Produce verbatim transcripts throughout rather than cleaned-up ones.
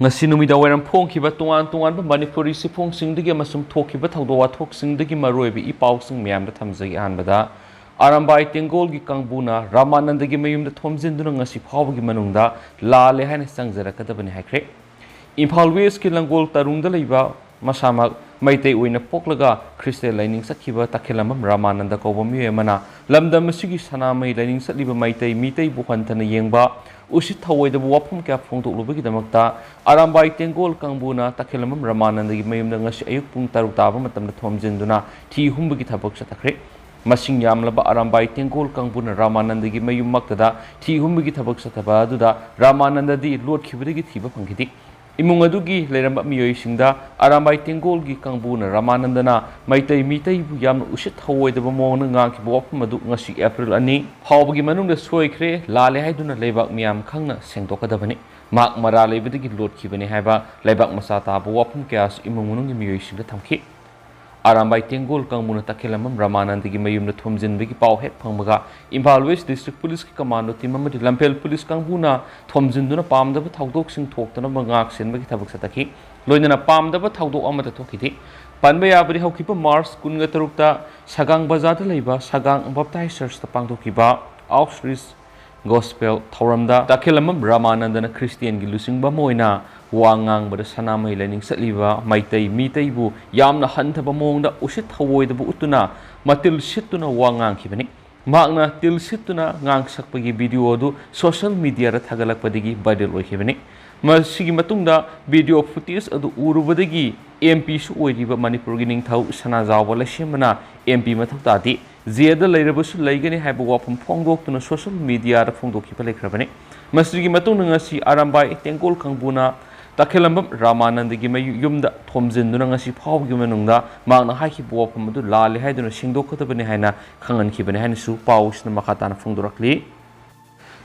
ꯉꯁꯤ ꯅꯨꯃꯤꯗꯥꯡ ꯋꯥꯏꯔꯝ ꯐꯣꯡꯈꯤꯕ ꯇꯣꯉꯥꯟ ꯇꯣꯉꯥꯟꯕ ꯃꯅꯤꯄꯨꯔꯤ ꯁꯤꯐꯣꯡꯁꯤꯡꯗꯒꯤ ꯑꯃꯁꯨꯡ ꯊꯣꯛꯈꯤꯕ ꯊꯧꯗꯣꯛ ꯋꯥꯊꯣꯛꯁꯤꯡꯗꯒꯤ ꯃꯔꯨꯑꯣꯏꯕ ꯏ ꯄꯥꯎꯁꯤꯡ ꯃꯌꯥꯝꯗ ꯊꯝꯖꯒꯦ꯫ ꯑꯍꯥꯟꯕꯗ, ꯑꯔꯥꯝꯕꯥꯏ ꯇꯦꯡꯒꯣꯜꯒꯤ ꯀꯥꯡꯕꯨꯅ ꯔꯥꯃꯥꯅꯟꯗꯒꯤ ꯃꯌꯨꯝꯗ ꯊꯣꯝꯖꯤꯟꯗꯨꯅ ꯉꯁꯤ ꯐꯥꯎꯕꯒꯤ ꯃꯅꯨꯡꯗ ꯂꯥꯜꯂꯦ ꯍꯥꯏꯅ ꯆꯪꯖꯔꯛꯀꯗꯕꯅꯤ ꯍꯥꯏꯈ꯭ꯔꯦ꯫ ꯏꯝꯐꯥꯜ ꯋꯦꯁꯀꯤ ꯂꯪꯒꯣꯜ ꯇꯔꯨꯡꯗ ꯂꯩꯕ ꯃꯁꯥꯃꯛ ꯃꯩꯇꯩ ꯑꯣꯏꯅ ꯄꯣꯛꯂꯒ ꯈ꯭ꯔꯤꯁꯇ ꯂꯥꯏꯅꯤꯡ ꯆꯠꯈꯤꯕ ꯇꯈꯦꯂꯝꯕꯝ ꯔꯥꯃꯥꯅꯟꯗ ꯀꯧꯕ ꯃꯤꯑꯣꯏ ꯑꯃꯅ ꯂꯝꯗꯝ ꯑꯁꯤꯒꯤ ꯁꯅꯥꯃꯍꯤ ꯂꯥꯏꯅꯤꯡ ꯆꯠꯂꯤꯕ ꯃꯩꯇꯩ ꯃꯤꯇꯩꯕꯨ ꯍꯟꯊꯅ ꯌꯦꯡꯕ, ꯎꯁꯤꯠ ꯊꯑꯣꯏꯗꯕ ꯋꯥꯐꯝ ꯀꯌꯥ ꯐꯣꯡꯗꯣꯛꯂꯨꯕꯒꯤꯗꯃꯛꯇ ꯑꯔꯥꯝꯕꯥꯏ ꯇꯦꯡꯒꯣꯜ ꯀꯥꯡꯕꯨꯅ ꯇꯈꯦꯂꯝꯕꯝ ꯔꯥꯃꯥꯅꯟꯗꯒꯤ ꯃꯌꯨꯝꯗ ꯉꯁꯤ ꯑꯌꯨꯛ ꯄꯨꯡ ꯇꯔꯨꯛ ꯇꯥꯕ ꯃꯇꯝꯗ ꯊꯣꯝꯖꯤꯟꯗꯨꯅ ꯊꯤ ꯍꯨꯝꯕꯒꯤ ꯊꯕꯛ ꯆꯠꯊꯈ꯭ꯔꯦ꯫ ꯃꯁꯤꯡ ꯌꯥꯝꯂꯕ ꯑꯔꯥꯝꯕꯥꯏ ꯇꯦꯡꯒꯣꯜ ꯀꯥꯡꯕꯨꯅ ꯔꯥꯃꯥꯅꯟꯗꯒꯤ ꯃꯌꯨꯝꯃꯛꯇꯗ ꯊꯤ ꯍꯨꯝꯕꯒꯤ ꯊꯕꯛ ꯆꯠꯊꯕ ꯑꯗꯨꯗ ꯔꯥꯃꯥꯅꯟꯗꯗꯤ ꯂꯣꯠꯈꯤꯕꯗꯒꯤ ꯊꯤꯕ ꯐꯪꯈꯤꯗꯦ꯫ ꯏꯃꯨꯡ ꯑꯗꯨꯒꯤ ꯂꯩꯔꯝꯕ ꯃꯤꯑꯣꯏꯁꯤꯡꯗ ꯑꯔꯥꯝꯕꯥꯏ ꯇꯦꯡꯒꯣꯜꯒꯤ ꯀꯥꯡꯕꯨꯅ ꯔꯥꯃꯥꯅꯟꯗꯅ ꯃꯩꯇꯩ ꯃꯤꯇꯩꯕꯨ ꯌꯥꯝꯅ ꯎꯁꯤꯠ ꯊꯑꯣꯏꯗꯕ ꯃꯑꯣꯡꯗ ꯉꯥꯡꯈꯤꯕ ꯋꯥꯐꯝ ꯑꯗꯨ ꯉꯁꯤ ꯑꯦꯄ꯭ꯔꯤꯜ ꯑꯅꯤ ꯐꯥꯎꯕꯒꯤ ꯃꯅꯨꯡꯗ ꯁꯣꯏꯈ꯭ꯔꯦ, ꯂꯥꯜꯂꯦ ꯍꯥꯏꯗꯨꯅ ꯂꯩꯕꯥꯛ ꯃꯤꯌꯥꯝ ꯈꯪꯅ ꯁꯦꯡꯗꯣꯛꯀꯗꯕꯅꯤ꯫ ꯃꯍꯥꯛ ꯃꯔꯥꯜ ꯂꯩꯕꯗꯒꯤ ꯂꯣꯠꯈꯤꯕꯅꯤ ꯍꯥꯏꯕ ꯂꯩꯕꯥꯛ ꯃꯆꯥ ꯇꯥꯕ ꯋꯥꯐꯝ ꯀꯌꯥꯁꯨ ꯏꯃꯨꯡ ꯃꯅꯨꯡꯒꯤ ꯃꯤꯑꯣꯏꯁꯤꯡꯗ ꯊꯝꯈꯤ꯫ ꯑꯔꯥꯝꯕꯥꯏ ꯇꯦꯡꯒꯣꯜ ꯀꯥꯡꯕꯨꯅ ꯇꯈꯦꯂꯝꯕꯝ ꯔꯥꯃꯥꯅꯟꯗꯒꯤ ꯃꯌꯨꯝꯗ ꯊꯣꯝꯖꯤꯟꯕꯒꯤ ꯄꯥꯎ ꯍꯦꯛ ꯐꯪꯕꯒ ꯏꯝꯐꯥꯜ ꯋꯦꯁ ꯗꯤꯁꯇ꯭ꯔꯤꯛ ꯄꯨꯂꯤꯁꯀꯤ ꯀꯃꯥꯟꯗꯣ ꯇꯤꯝ ꯑꯃꯗꯤ ꯂꯝꯐꯦꯜ ꯄꯨꯂꯤꯁ ꯀꯥꯡꯕꯨꯅ ꯊꯣꯝꯖꯤꯟꯗꯨꯅ ꯄꯥꯝꯗꯕ ꯊꯧꯗꯣꯛꯁꯤꯡ ꯊꯣꯛꯇꯅꯕ ꯉꯥꯛ ꯁꯦꯟꯕꯒꯤ ꯊꯕꯛ ꯆꯠꯊꯈꯤ꯫ ꯂꯣꯏꯅꯅ ꯄꯥꯝꯗꯕ ꯊꯧꯗꯣꯛ ꯑꯃꯠꯇ ꯊꯣꯛꯈꯤꯗꯦ꯫ ꯄꯟꯕ ꯌꯥꯕꯗꯤ ꯍꯧꯈꯤꯕ ꯃꯥꯔꯆ ꯀꯨꯟꯒ ꯇꯔꯨꯛꯇ ꯁꯒꯥꯡ ꯕꯖꯥꯔꯗ ꯂꯩꯕ ꯁꯒꯥꯡ ꯕꯞꯇꯥꯏꯁ ꯆꯔꯆꯇ ꯄꯥꯡꯊꯣꯛꯈꯤꯕ ꯑꯥꯎꯠꯔꯤꯆ ꯒꯣꯁꯄꯦꯜ ꯊꯧꯔꯝꯗ ꯇꯈꯦꯂꯝꯕꯝ ꯔꯥꯃꯥꯅꯟꯗꯅ ꯈ꯭ꯔꯤꯁꯇꯤꯌꯥꯟꯒꯤ ꯂꯨꯆꯤꯡꯕ ꯑꯃ ꯑꯣꯏꯅ ꯋꯥ ꯉꯥꯡꯕꯗ ꯁꯅꯥꯃꯍꯤ ꯂꯥꯏꯅꯤꯡ ꯆꯠꯂꯤꯕ ꯃꯩꯇꯩ ꯃꯤꯇꯩꯕꯨ ꯌꯥꯝꯅ ꯍꯟꯊꯕ ꯃꯑꯣꯡꯗ ꯎꯁꯤꯠ ꯊꯑꯣꯏꯗꯕ ꯎꯠꯇꯨꯅ ꯃꯇꯤꯜ ꯁꯤꯠꯇꯨꯅ ꯋꯥ ꯉꯥꯡꯈꯤꯕꯅꯤ꯫ ꯃꯍꯥꯛꯅ ꯇꯤꯜ ꯁꯤꯠꯇꯨꯅ ꯉꯥꯡꯁꯛꯄꯒꯤ ꯚꯤꯗꯤꯑꯣ ꯑꯗꯨ ꯁꯣꯁꯤꯌꯦꯜ ꯃꯤꯗꯤꯌꯥꯗ ꯊꯥꯒꯠꯂꯛꯄꯗꯒꯤ ꯚꯥꯏꯔꯦꯜ ꯑꯣꯏꯈꯤꯕꯅꯤ꯫ ꯃꯁꯤꯒꯤ ꯃꯇꯨꯡꯗ ꯚꯤꯗꯤꯑꯣ ꯐꯨꯇꯦꯖ ꯑꯗꯨ ꯎꯔꯨꯕꯗꯒꯤ ꯑꯦꯝ ꯄꯤꯁꯨ ꯑꯣꯏꯔꯤꯕ ꯃꯅꯤꯄꯨꯔꯒꯤ ꯅꯤꯡꯊꯧ ꯁꯅꯥꯖꯥꯎꯕ ꯂꯩꯁꯦꯝꯕꯅ ꯑꯦꯝ ꯄꯤ ꯃꯊꯧ ꯇꯥꯗꯦ, ꯖꯦꯜꯗ ꯂꯩꯔꯕꯁꯨ ꯂꯩꯒꯅꯤ ꯍꯥꯏꯕ ꯋꯥꯐꯝ ꯐꯣꯡꯗꯣꯛꯇꯨꯅ ꯁꯣꯁꯤꯌꯦꯜ ꯃꯤꯗꯤꯌꯥꯗ ꯐꯣꯡꯗꯣꯛꯈꯤꯕ ꯂꯩꯈ꯭ꯔꯕꯅꯤ꯫ ꯃꯁꯤꯒꯤ ꯃꯇꯨꯡꯗ ꯉꯁꯤ ꯑꯔꯥꯝꯕꯥꯏ ꯇꯦꯡꯒꯣꯜ ꯀꯥꯡꯕꯨꯅ ꯇꯈꯦꯂꯝꯕꯝ ꯔꯥꯃꯥꯅꯟꯗꯒꯤ ꯃꯌꯨ-, ꯌꯨꯝꯗ ꯊꯣꯝꯖꯤꯟꯗꯨꯅ ꯉꯁꯤ ꯐꯥꯎꯕꯒꯤ ꯃꯅꯨꯡꯗ ꯃꯍꯥꯛꯅ ꯍꯥꯏꯈꯤꯕ ꯋꯥꯐꯝ ꯑꯗꯨ ꯂꯥꯜꯂꯦ ꯍꯥꯏꯗꯨꯅ ꯁꯦꯡꯗꯣꯛꯀꯗꯕꯅꯤ ꯍꯥꯏꯅ ꯈꯪꯍꯟꯈꯤꯕꯅꯤ ꯍꯥꯏꯅꯁꯨ ꯄꯥꯎꯁꯤꯅ ꯃꯈꯥ ꯇꯥꯅ ꯐꯣꯡꯗꯣꯔꯛꯂꯤ꯫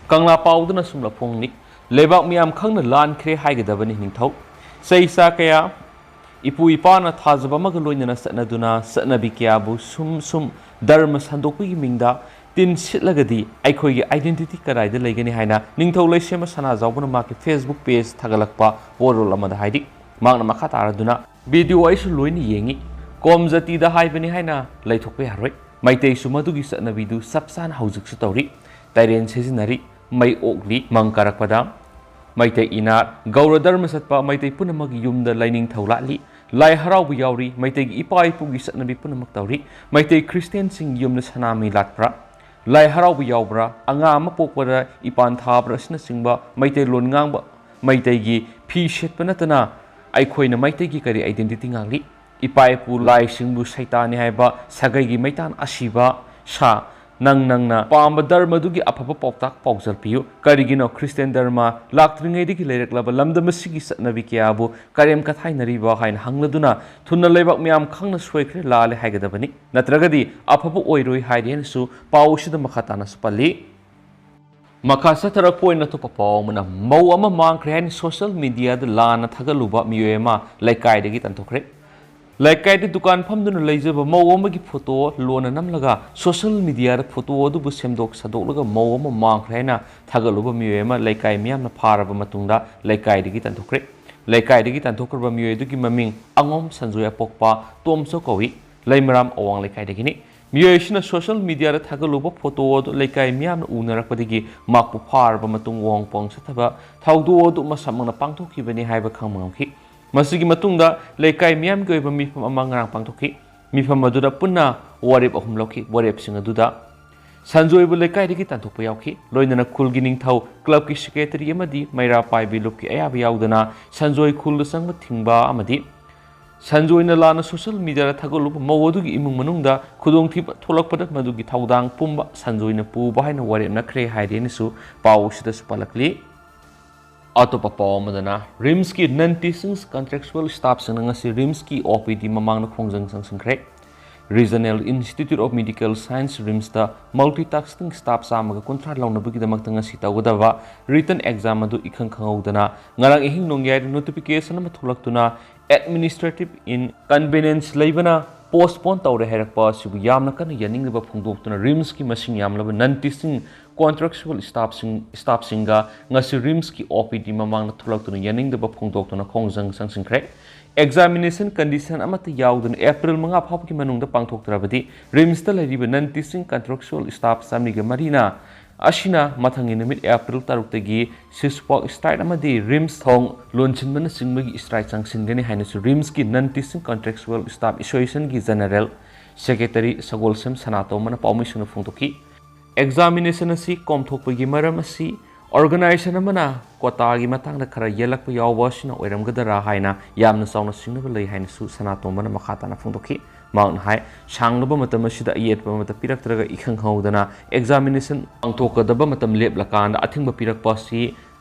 ꯀꯪꯂꯥ ꯄꯥꯎꯗꯅ ꯁꯨꯝꯂꯞ ꯐꯣꯡꯅꯤ꯫ ꯂꯩꯕꯥꯛ ꯃꯤꯌꯥꯝ ꯈꯪꯅ ꯂꯥꯟꯈ꯭ꯔꯦ ꯍꯥꯏꯒꯗꯕꯅꯤ ꯅꯤꯡꯊꯧ꯫ ꯆꯍꯤ ꯆꯥ ꯀꯌꯥ ꯏꯄꯨ ꯏꯄꯥꯅ ꯊꯥꯖꯕ ꯑꯃꯒ ꯂꯣꯏꯅꯅ ꯆꯠꯅꯗꯨꯅ ꯆꯠꯅꯕꯤ ꯀꯌꯥꯕꯨ ꯁꯨꯝ ꯁꯨꯝ ꯙꯔꯃ ꯁꯟꯗꯣꯛꯄꯒꯤ ꯃꯤꯡꯗ ꯇꯤꯟ ꯁꯤꯠꯂꯒꯗꯤ ꯑꯩꯈꯣꯏꯒꯤ identity ꯀꯗꯥꯏꯗ ꯂꯩꯒꯅꯤ ꯍꯥꯏꯅ ꯅꯤꯡꯊꯧ ꯂꯩꯁꯦꯝꯕ ꯁꯅꯥꯖꯥꯎꯕꯅ ꯃꯍꯥꯛꯀꯤ Facebook page ꯊꯥꯒꯠꯂꯛꯄ ꯋꯥꯔꯣꯜ ꯑꯃꯗ ꯍꯥꯏꯔꯤ꯫ ꯃꯍꯥꯛꯅ ꯃꯈꯥ ꯇꯥꯔꯗꯨꯅ, "Video ꯑꯩꯁꯨ ꯂꯣꯏꯅ ꯌꯦꯡꯉꯤ꯫ ꯀꯣꯝ ꯖꯥꯇꯤꯗ ꯍꯥꯏꯕꯅꯤ ꯍꯥꯏꯅ ꯂꯩꯊꯣꯛꯄ ꯌꯥꯔꯣꯏ꯫ ꯃꯩꯇꯩꯁꯨ ꯃꯗꯨꯒꯤ ꯆꯠꯅꯕꯤꯗꯨ ꯆꯞ ꯆꯥꯅ ꯍꯧꯖꯤꯛꯁꯨ ꯇꯧꯔꯤ꯫ ꯇꯥꯏꯔꯦꯟ ꯁꯤꯖꯤꯟꯅꯔꯤ꯫ ꯃꯩ ꯑꯣꯛꯂꯤ꯫ ꯃꯪ ꯀꯥꯔꯛꯄꯗ ꯃꯩꯇꯩ ꯏꯅꯥꯠ, ꯒꯧꯔ ꯙꯔꯃ ꯆꯠꯄ ꯃꯩꯇꯩ ꯄꯨꯝꯅꯃꯛ ꯌꯨꯝꯗ ꯂꯥꯏꯅꯤꯡꯊꯧ ꯂꯥꯠꯂꯤ꯫ ꯂꯥꯏ ꯍꯔꯥꯎꯕ ꯌꯥꯎꯔꯤ꯫ ꯃꯩꯇꯩꯒꯤ ꯏꯄꯥ ꯏꯄꯨꯒꯤ ꯆꯠꯅꯕꯤ ꯄꯨꯝꯅꯃꯛ ꯇꯧꯔꯤ꯫ ꯃꯩꯇꯩ ꯈ꯭ꯔꯤꯁꯇꯤꯌꯥꯟꯁꯤꯡ ꯌꯨꯝꯗ ꯁꯅꯥꯃꯍꯤ ꯂꯥꯠꯄ꯭ꯔꯥ? ꯂꯥꯏ ꯍꯔꯥꯎꯕ ꯌꯥꯎꯕ꯭ꯔꯥ? ꯑꯉꯥꯡ ꯑꯃ ꯄꯣꯛꯄꯗ ꯏꯄꯥꯟ ꯊꯥꯕ꯭ꯔꯥ?" ꯑꯁꯤꯅꯆꯤꯡꯕ ꯃꯩꯇꯩꯂꯣꯟ ꯉꯥꯡꯕ, ꯃꯩꯇꯩꯒꯤ ꯐꯤ ꯁꯦꯠꯄ ꯅꯠꯇꯅ ꯑꯩꯈꯣꯏꯅ ꯃꯩꯇꯩꯒꯤ ꯀꯔꯤ identity ꯉꯥꯡꯂꯤ? ꯏꯄꯥ ꯏꯄꯨ ꯂꯥꯏꯁꯤꯡꯕꯨ ꯁꯩꯇꯥꯅꯤ ꯍꯥꯏꯕ ꯁꯥꯒꯩꯒꯤ ꯃꯩꯇꯥꯟ ꯑꯁꯤꯕ ꯁꯥ, ꯅꯪ ꯅꯪꯅ ꯄꯥꯝꯕ ꯙꯔꯃꯗꯨꯒꯤ ꯑꯐꯕ ꯄꯥꯎꯇꯥꯛ ꯄꯥꯎꯖꯦꯜ ꯄꯤꯌꯨ꯫ ꯀꯔꯤꯒꯤꯅꯣ ꯈ꯭ꯔꯤꯁꯇꯤꯌꯥꯟ ꯙꯔꯃ ꯂꯥꯛꯇ꯭ꯔꯤꯉꯩꯗꯒꯤ ꯂꯩꯔꯛꯂꯕ ꯂꯝꯗꯝ ꯑꯁꯤꯒꯤ ꯆꯠꯅꯕꯤ ꯀꯌꯥꯕꯨ ꯀꯔꯦꯝ ꯀꯊꯥꯏꯅꯔꯤꯕ ꯍꯥꯏꯅ ꯍꯪꯂꯗꯨꯅ ꯊꯨꯅ ꯂꯩꯕꯥꯛ ꯃꯤꯌꯥꯝ ꯈꯪꯅ ꯁꯣꯏꯈ꯭ꯔꯦ, ꯂꯥꯜꯂꯦ ꯍꯥꯏꯒꯗꯕꯅꯤ, ꯅꯠꯇ꯭ꯔꯒꯗꯤ ꯑꯐꯕ ꯑꯣꯏꯔꯣꯏ ꯍꯥꯏꯔꯤ ꯍꯥꯏꯅꯁꯨ ꯄꯥꯎ ꯑꯁꯤꯗ ꯃꯈꯥ ꯇꯥꯅꯁꯨ ꯄꯜꯂꯤ꯫ ꯃꯈꯥ ꯆꯠꯊꯔꯛꯄ ꯑꯣꯏꯅ ꯑꯇꯣꯞꯄ ꯄꯥꯎ ꯑꯃꯅ, ꯃꯧ ꯑꯃ ꯃꯥꯡꯈ꯭ꯔꯦ ꯍꯥꯏꯅ social media ꯗ ꯂꯥꯟꯅ ꯊꯥꯒꯠꯂꯨꯕ ꯃꯤꯑꯣꯏ ꯑꯃ ꯂꯩꯀꯥꯏꯗꯒꯤ ꯇꯥꯟꯊꯣꯛꯈ꯭ꯔꯦ꯫ ꯂꯩꯀꯥꯏꯗ ꯗꯨꯀꯥꯟ ꯐꯝꯗꯨꯅ ꯂꯩꯖꯕ ꯃꯧ ꯑꯃꯒꯤ photo ꯂꯣꯟꯅ ꯅꯝꯂꯒ social media ꯗ photo ꯑꯗꯨꯕꯨ ꯁꯦꯝꯗꯣꯛ ꯁꯥꯗꯣꯛꯂꯒ ꯃꯧ ꯑꯃ ꯃꯥꯡꯈ꯭ꯔꯦ ꯍꯥꯏꯅ ꯊꯥꯒꯠꯂꯨꯕ ꯃꯤꯑꯣꯏ ꯑꯃ ꯂꯩꯀꯥꯏ ꯃꯤꯌꯥꯝꯅ ꯐꯥꯔꯕ ꯃꯇꯨꯡꯗ ꯂꯩꯀꯥꯏꯗꯒꯤ ꯇꯥꯟꯊꯣꯛꯈ꯭ꯔꯦ꯫ ꯂꯩꯀꯥꯏꯗꯒꯤ ꯇꯥꯟꯊꯣꯛꯈ꯭ꯔꯕ ꯃꯤꯑꯣꯏ ꯑꯗꯨꯒꯤ ꯃꯃꯤꯡ ꯑꯉꯣꯝ ꯁꯟꯖꯣꯏ ꯑꯄꯣꯛꯄ ꯇꯣꯝꯆꯧ ꯀꯧꯏ꯫ ꯂꯩꯃꯔꯥꯝ ꯑꯋꯥꯡ ꯂꯩꯀꯥꯏꯗꯒꯤꯅꯤ꯫ ꯃꯤꯑꯣꯏ ꯑꯁꯤꯅ social media ꯗ ꯊꯥꯒꯠꯂꯨꯕ photo ꯑꯗꯨ ꯂꯩꯀꯥꯏ ꯃꯤꯌꯥꯝꯅ ꯎꯅꯔꯛꯄꯗꯒꯤ ꯃꯍꯥꯛꯄꯨ ꯐꯥꯔꯕ ꯃꯇꯨꯡ ꯋꯥꯍꯣꯡ ꯄꯥꯎꯍꯣꯡ ꯆꯠꯊꯕ ꯊꯧꯗꯣꯛ ꯑꯗꯨ ꯃꯁꯥꯃꯛꯅ ꯄꯥꯡꯊꯣꯛꯈꯤꯕꯅꯤ ꯍꯥꯏꯕ ꯈꯪꯕ ꯉꯝꯈꯤ꯫ ꯃꯁꯤꯒꯤ ꯃꯇꯨꯡꯗ ꯂꯩꯀꯥꯏ ꯃꯤꯌꯥꯝꯒꯤ ꯑꯣꯏꯕ ꯃꯤꯐꯝ ꯑꯃ ꯉꯔꯥꯡ ꯄꯥꯡꯊꯣꯛꯈꯤ꯫ ꯃꯤꯐꯝ ꯑꯗꯨꯗ ꯄꯨꯟꯅ ꯋꯥꯔꯦꯞ ꯑꯍꯨꯝ ꯂꯧꯈꯤ꯫ ꯋꯥꯔꯦꯞꯁꯤꯡ ꯑꯗꯨꯗ ꯁꯟꯖꯣꯏꯕꯨ ꯂꯩꯀꯥꯏꯗꯒꯤ ꯇꯥꯟꯊꯣꯛꯄ ꯌꯥꯎꯈꯤ꯫ ꯂꯣꯏꯅꯅ ꯈꯨꯜꯒꯤ ꯅꯤꯡꯊꯧ, club ꯀꯤ secretary ꯑꯃꯗꯤ ꯃꯩꯔꯥ ꯄꯥꯏꯕꯤ ꯂꯨꯞꯀꯤ ꯑꯌꯥꯕ ꯌꯥꯎꯗꯅ ꯁꯟꯖꯣꯏ ꯈꯨꯜꯗ ꯆꯪꯕ ꯊꯤꯡꯕ ꯑꯃꯗꯤ ꯁꯟꯖꯣꯏꯅ ꯂꯥꯟꯅ social media ꯗ ꯊꯥꯒꯠꯂꯨꯕ ꯃꯧ ꯑꯗꯨꯒꯤ ꯏꯃꯨꯡ ꯃꯅꯨꯡꯗ ꯈꯨꯗꯣꯡꯊꯤꯕ ꯊꯣꯛꯂꯛꯄꯗ ꯃꯗꯨꯒꯤ ꯊꯧꯗꯥꯡ ꯄꯨꯝꯕ ꯁꯟꯖꯣꯏꯅ ꯄꯨꯕ ꯍꯥꯏꯅ ꯋꯥꯔꯦꯞꯅꯈ꯭ꯔꯦ ꯍꯥꯏꯔꯤ ꯍꯥꯏꯅꯁꯨ ꯄꯥꯎ ꯑꯁꯤꯗꯁꯨ ꯄꯜꯂꯛꯂꯤ꯫ ꯑꯇꯣꯞꯄ ꯄꯥꯎ ꯑꯃꯗꯅ, RIMS ꯀꯤ non teaching contractual staff ꯁꯤꯡꯅ ꯉꯁꯤ RIMS ꯀꯤ OPD ꯃꯃꯥꯡꯗ ꯈꯣꯡꯖꯪ ꯆꯪꯁꯤꯟꯈ꯭ꯔꯦ꯫ Regional Institute of Medical Science, RIMS ꯇ multitasking staff ꯆꯥꯝꯃꯒ ꯀꯨꯟꯊ꯭ꯔꯥ ꯂꯧꯅꯕꯒꯤꯗꯃꯛꯇ ꯉꯁꯤ ꯇꯧꯒꯗꯕ written exam ꯑꯗꯨ ꯏꯈꯪ ꯈꯪꯍꯧꯗꯅ ꯉꯔꯥꯡ ꯑꯍꯤꯡ ꯅꯣꯡꯌꯥꯏꯗ notification ꯑꯃ ꯊꯣꯛꯂꯛꯇꯨꯅ administrative inconvenience ꯂꯩꯕꯅ ꯄꯣꯁꯄꯣꯟ ꯇꯧꯔꯦ ꯍꯥꯏꯔꯛꯄ ꯑꯁꯤꯕꯨ ꯌꯥꯝꯅ ꯀꯟꯅ ꯌꯥꯅꯤꯡꯗꯕ ꯐꯣꯡꯗꯣꯛꯇꯨꯅ ꯔꯤꯝꯁꯀꯤ ꯃꯁꯤꯡ ꯌꯥꯝꯂꯕ ꯅꯟ ꯇꯤꯆꯤꯡ ꯀꯣꯟꯇ꯭ꯔꯦꯛꯆꯨꯋꯦꯜ ꯁ꯭ꯇꯥꯐꯁꯤꯡ ꯁ꯭ꯇꯥꯐꯁꯤꯡꯒ ꯉꯁꯤ ꯔꯤꯝꯁꯀꯤ ꯑꯣ ꯄꯤ ꯗꯤ ꯃꯃꯥꯡꯗ ꯊꯣꯛꯂꯛꯇꯨꯅ ꯌꯥꯅꯤꯡꯗꯕ ꯐꯣꯡꯗꯣꯛꯇꯨꯅ ꯈꯣꯡꯖꯪ ꯆꯪꯁꯤꯟꯈ꯭ꯔꯦ꯫ ꯑꯦꯛꯖꯥꯃꯤꯅꯦꯁꯟ ꯀꯟꯗꯤꯁꯟ ꯑꯃꯠꯇ ꯌꯥꯎꯗꯅ ꯑꯦꯄ꯭ꯔꯤꯜ ꯃꯉꯥ ꯐꯥꯎꯕꯒꯤ ꯃꯅꯨꯡꯗ ꯄꯥꯡꯊꯣꯛꯇ꯭ꯔꯕꯗꯤ ꯔꯤꯝꯁꯇ ꯂꯩꯔꯤꯕ ꯅꯟ ꯇꯤꯆꯤꯡ ꯀꯟꯇ꯭ꯔꯦꯛꯆꯨꯋꯦꯜ ꯁ꯭ꯇꯥꯐ ꯆꯥꯃꯔꯤꯒ ꯃꯔꯤꯅ ꯑꯁꯤꯅ ꯃꯊꯪꯒꯤ ꯅꯨꯃꯤꯠ ꯑꯦꯄ꯭ꯔꯤꯜ ꯇꯔꯨꯛꯇꯒꯤ ꯁꯤꯁꯋꯥꯛ ꯁ꯭ꯇ꯭ꯔꯥꯏꯛ ꯑꯃꯗꯤ ꯔꯤꯝꯁ ꯊꯣꯡ ꯂꯣꯟꯁꯤꯟꯕꯅꯆꯤꯡꯕꯒꯤ ꯁ꯭ꯇ꯭ꯔꯥꯏꯛ ꯆꯪꯁꯤꯟꯒꯅꯤ ꯍꯥꯏꯅꯁꯨ ꯔꯤꯝꯁꯀꯤ ꯅꯟ ꯇꯤꯆꯤꯡ ꯀꯟꯇ꯭ꯔꯦꯛꯆꯨꯋꯦꯜ ꯁ꯭ꯇꯥꯐ ꯑꯦꯁꯣꯁꯤꯌꯦꯁꯟꯒꯤ ꯖꯦꯅꯔꯦꯜ ꯁꯦꯀ꯭ꯔꯦꯇꯔꯤ ꯁꯒꯣꯜꯁꯦꯝ ꯁꯅꯥꯇꯣꯝꯕꯅ ꯄꯥꯎꯃꯤꯁꯤꯡꯗ ꯐꯣꯡꯗꯣꯛꯈꯤ꯫ ꯑꯦꯛꯖꯥꯃꯤꯅꯦꯁꯟ ꯑꯁꯤ ꯀꯣꯝꯊꯣꯛꯄꯒꯤ ꯃꯔꯝ ꯑꯁꯤ ꯑꯣꯔꯒꯅꯥꯏꯖꯦꯁꯟ ꯑꯃꯅ ꯀꯣꯇꯥꯒꯤ ꯃꯇꯥꯡꯗ ꯈꯔ ꯌꯦꯜꯂꯛꯄ ꯌꯥꯎꯕ ꯑꯁꯤꯅ ꯑꯣꯏꯔꯝꯒꯗꯔꯥ ꯍꯥꯏꯅ ꯌꯥꯝꯅ ꯆꯥꯎꯅ ꯆꯤꯡꯅꯕ ꯂꯩ ꯍꯥꯏꯅꯁꯨ ꯁꯅꯥꯇꯣꯝꯕꯅ ꯃꯈꯥ ꯇꯥꯅ ꯐꯣꯡꯗꯣꯛꯈꯤ꯫ ꯃꯍꯥꯛꯅ ꯍꯥꯏ, ꯁꯥꯡꯂꯕ ꯃꯇꯝ ꯑꯁꯤꯗ ꯑꯌꯦꯠꯄ ꯑꯃꯠꯇ ꯄꯤꯔꯛꯇ꯭ꯔꯒ ꯏꯈꯪ ꯈꯪꯍꯧꯗꯅ ꯑꯦꯛꯖꯥꯃꯤꯅꯦꯁꯟ ꯄꯥꯡꯊꯣꯛꯀꯗꯕ ꯃꯇꯝ ꯂꯦꯞꯂꯀꯥꯟꯗ ꯑꯊꯤꯡꯕ ꯄꯤꯔꯛꯄ ꯑꯁꯤ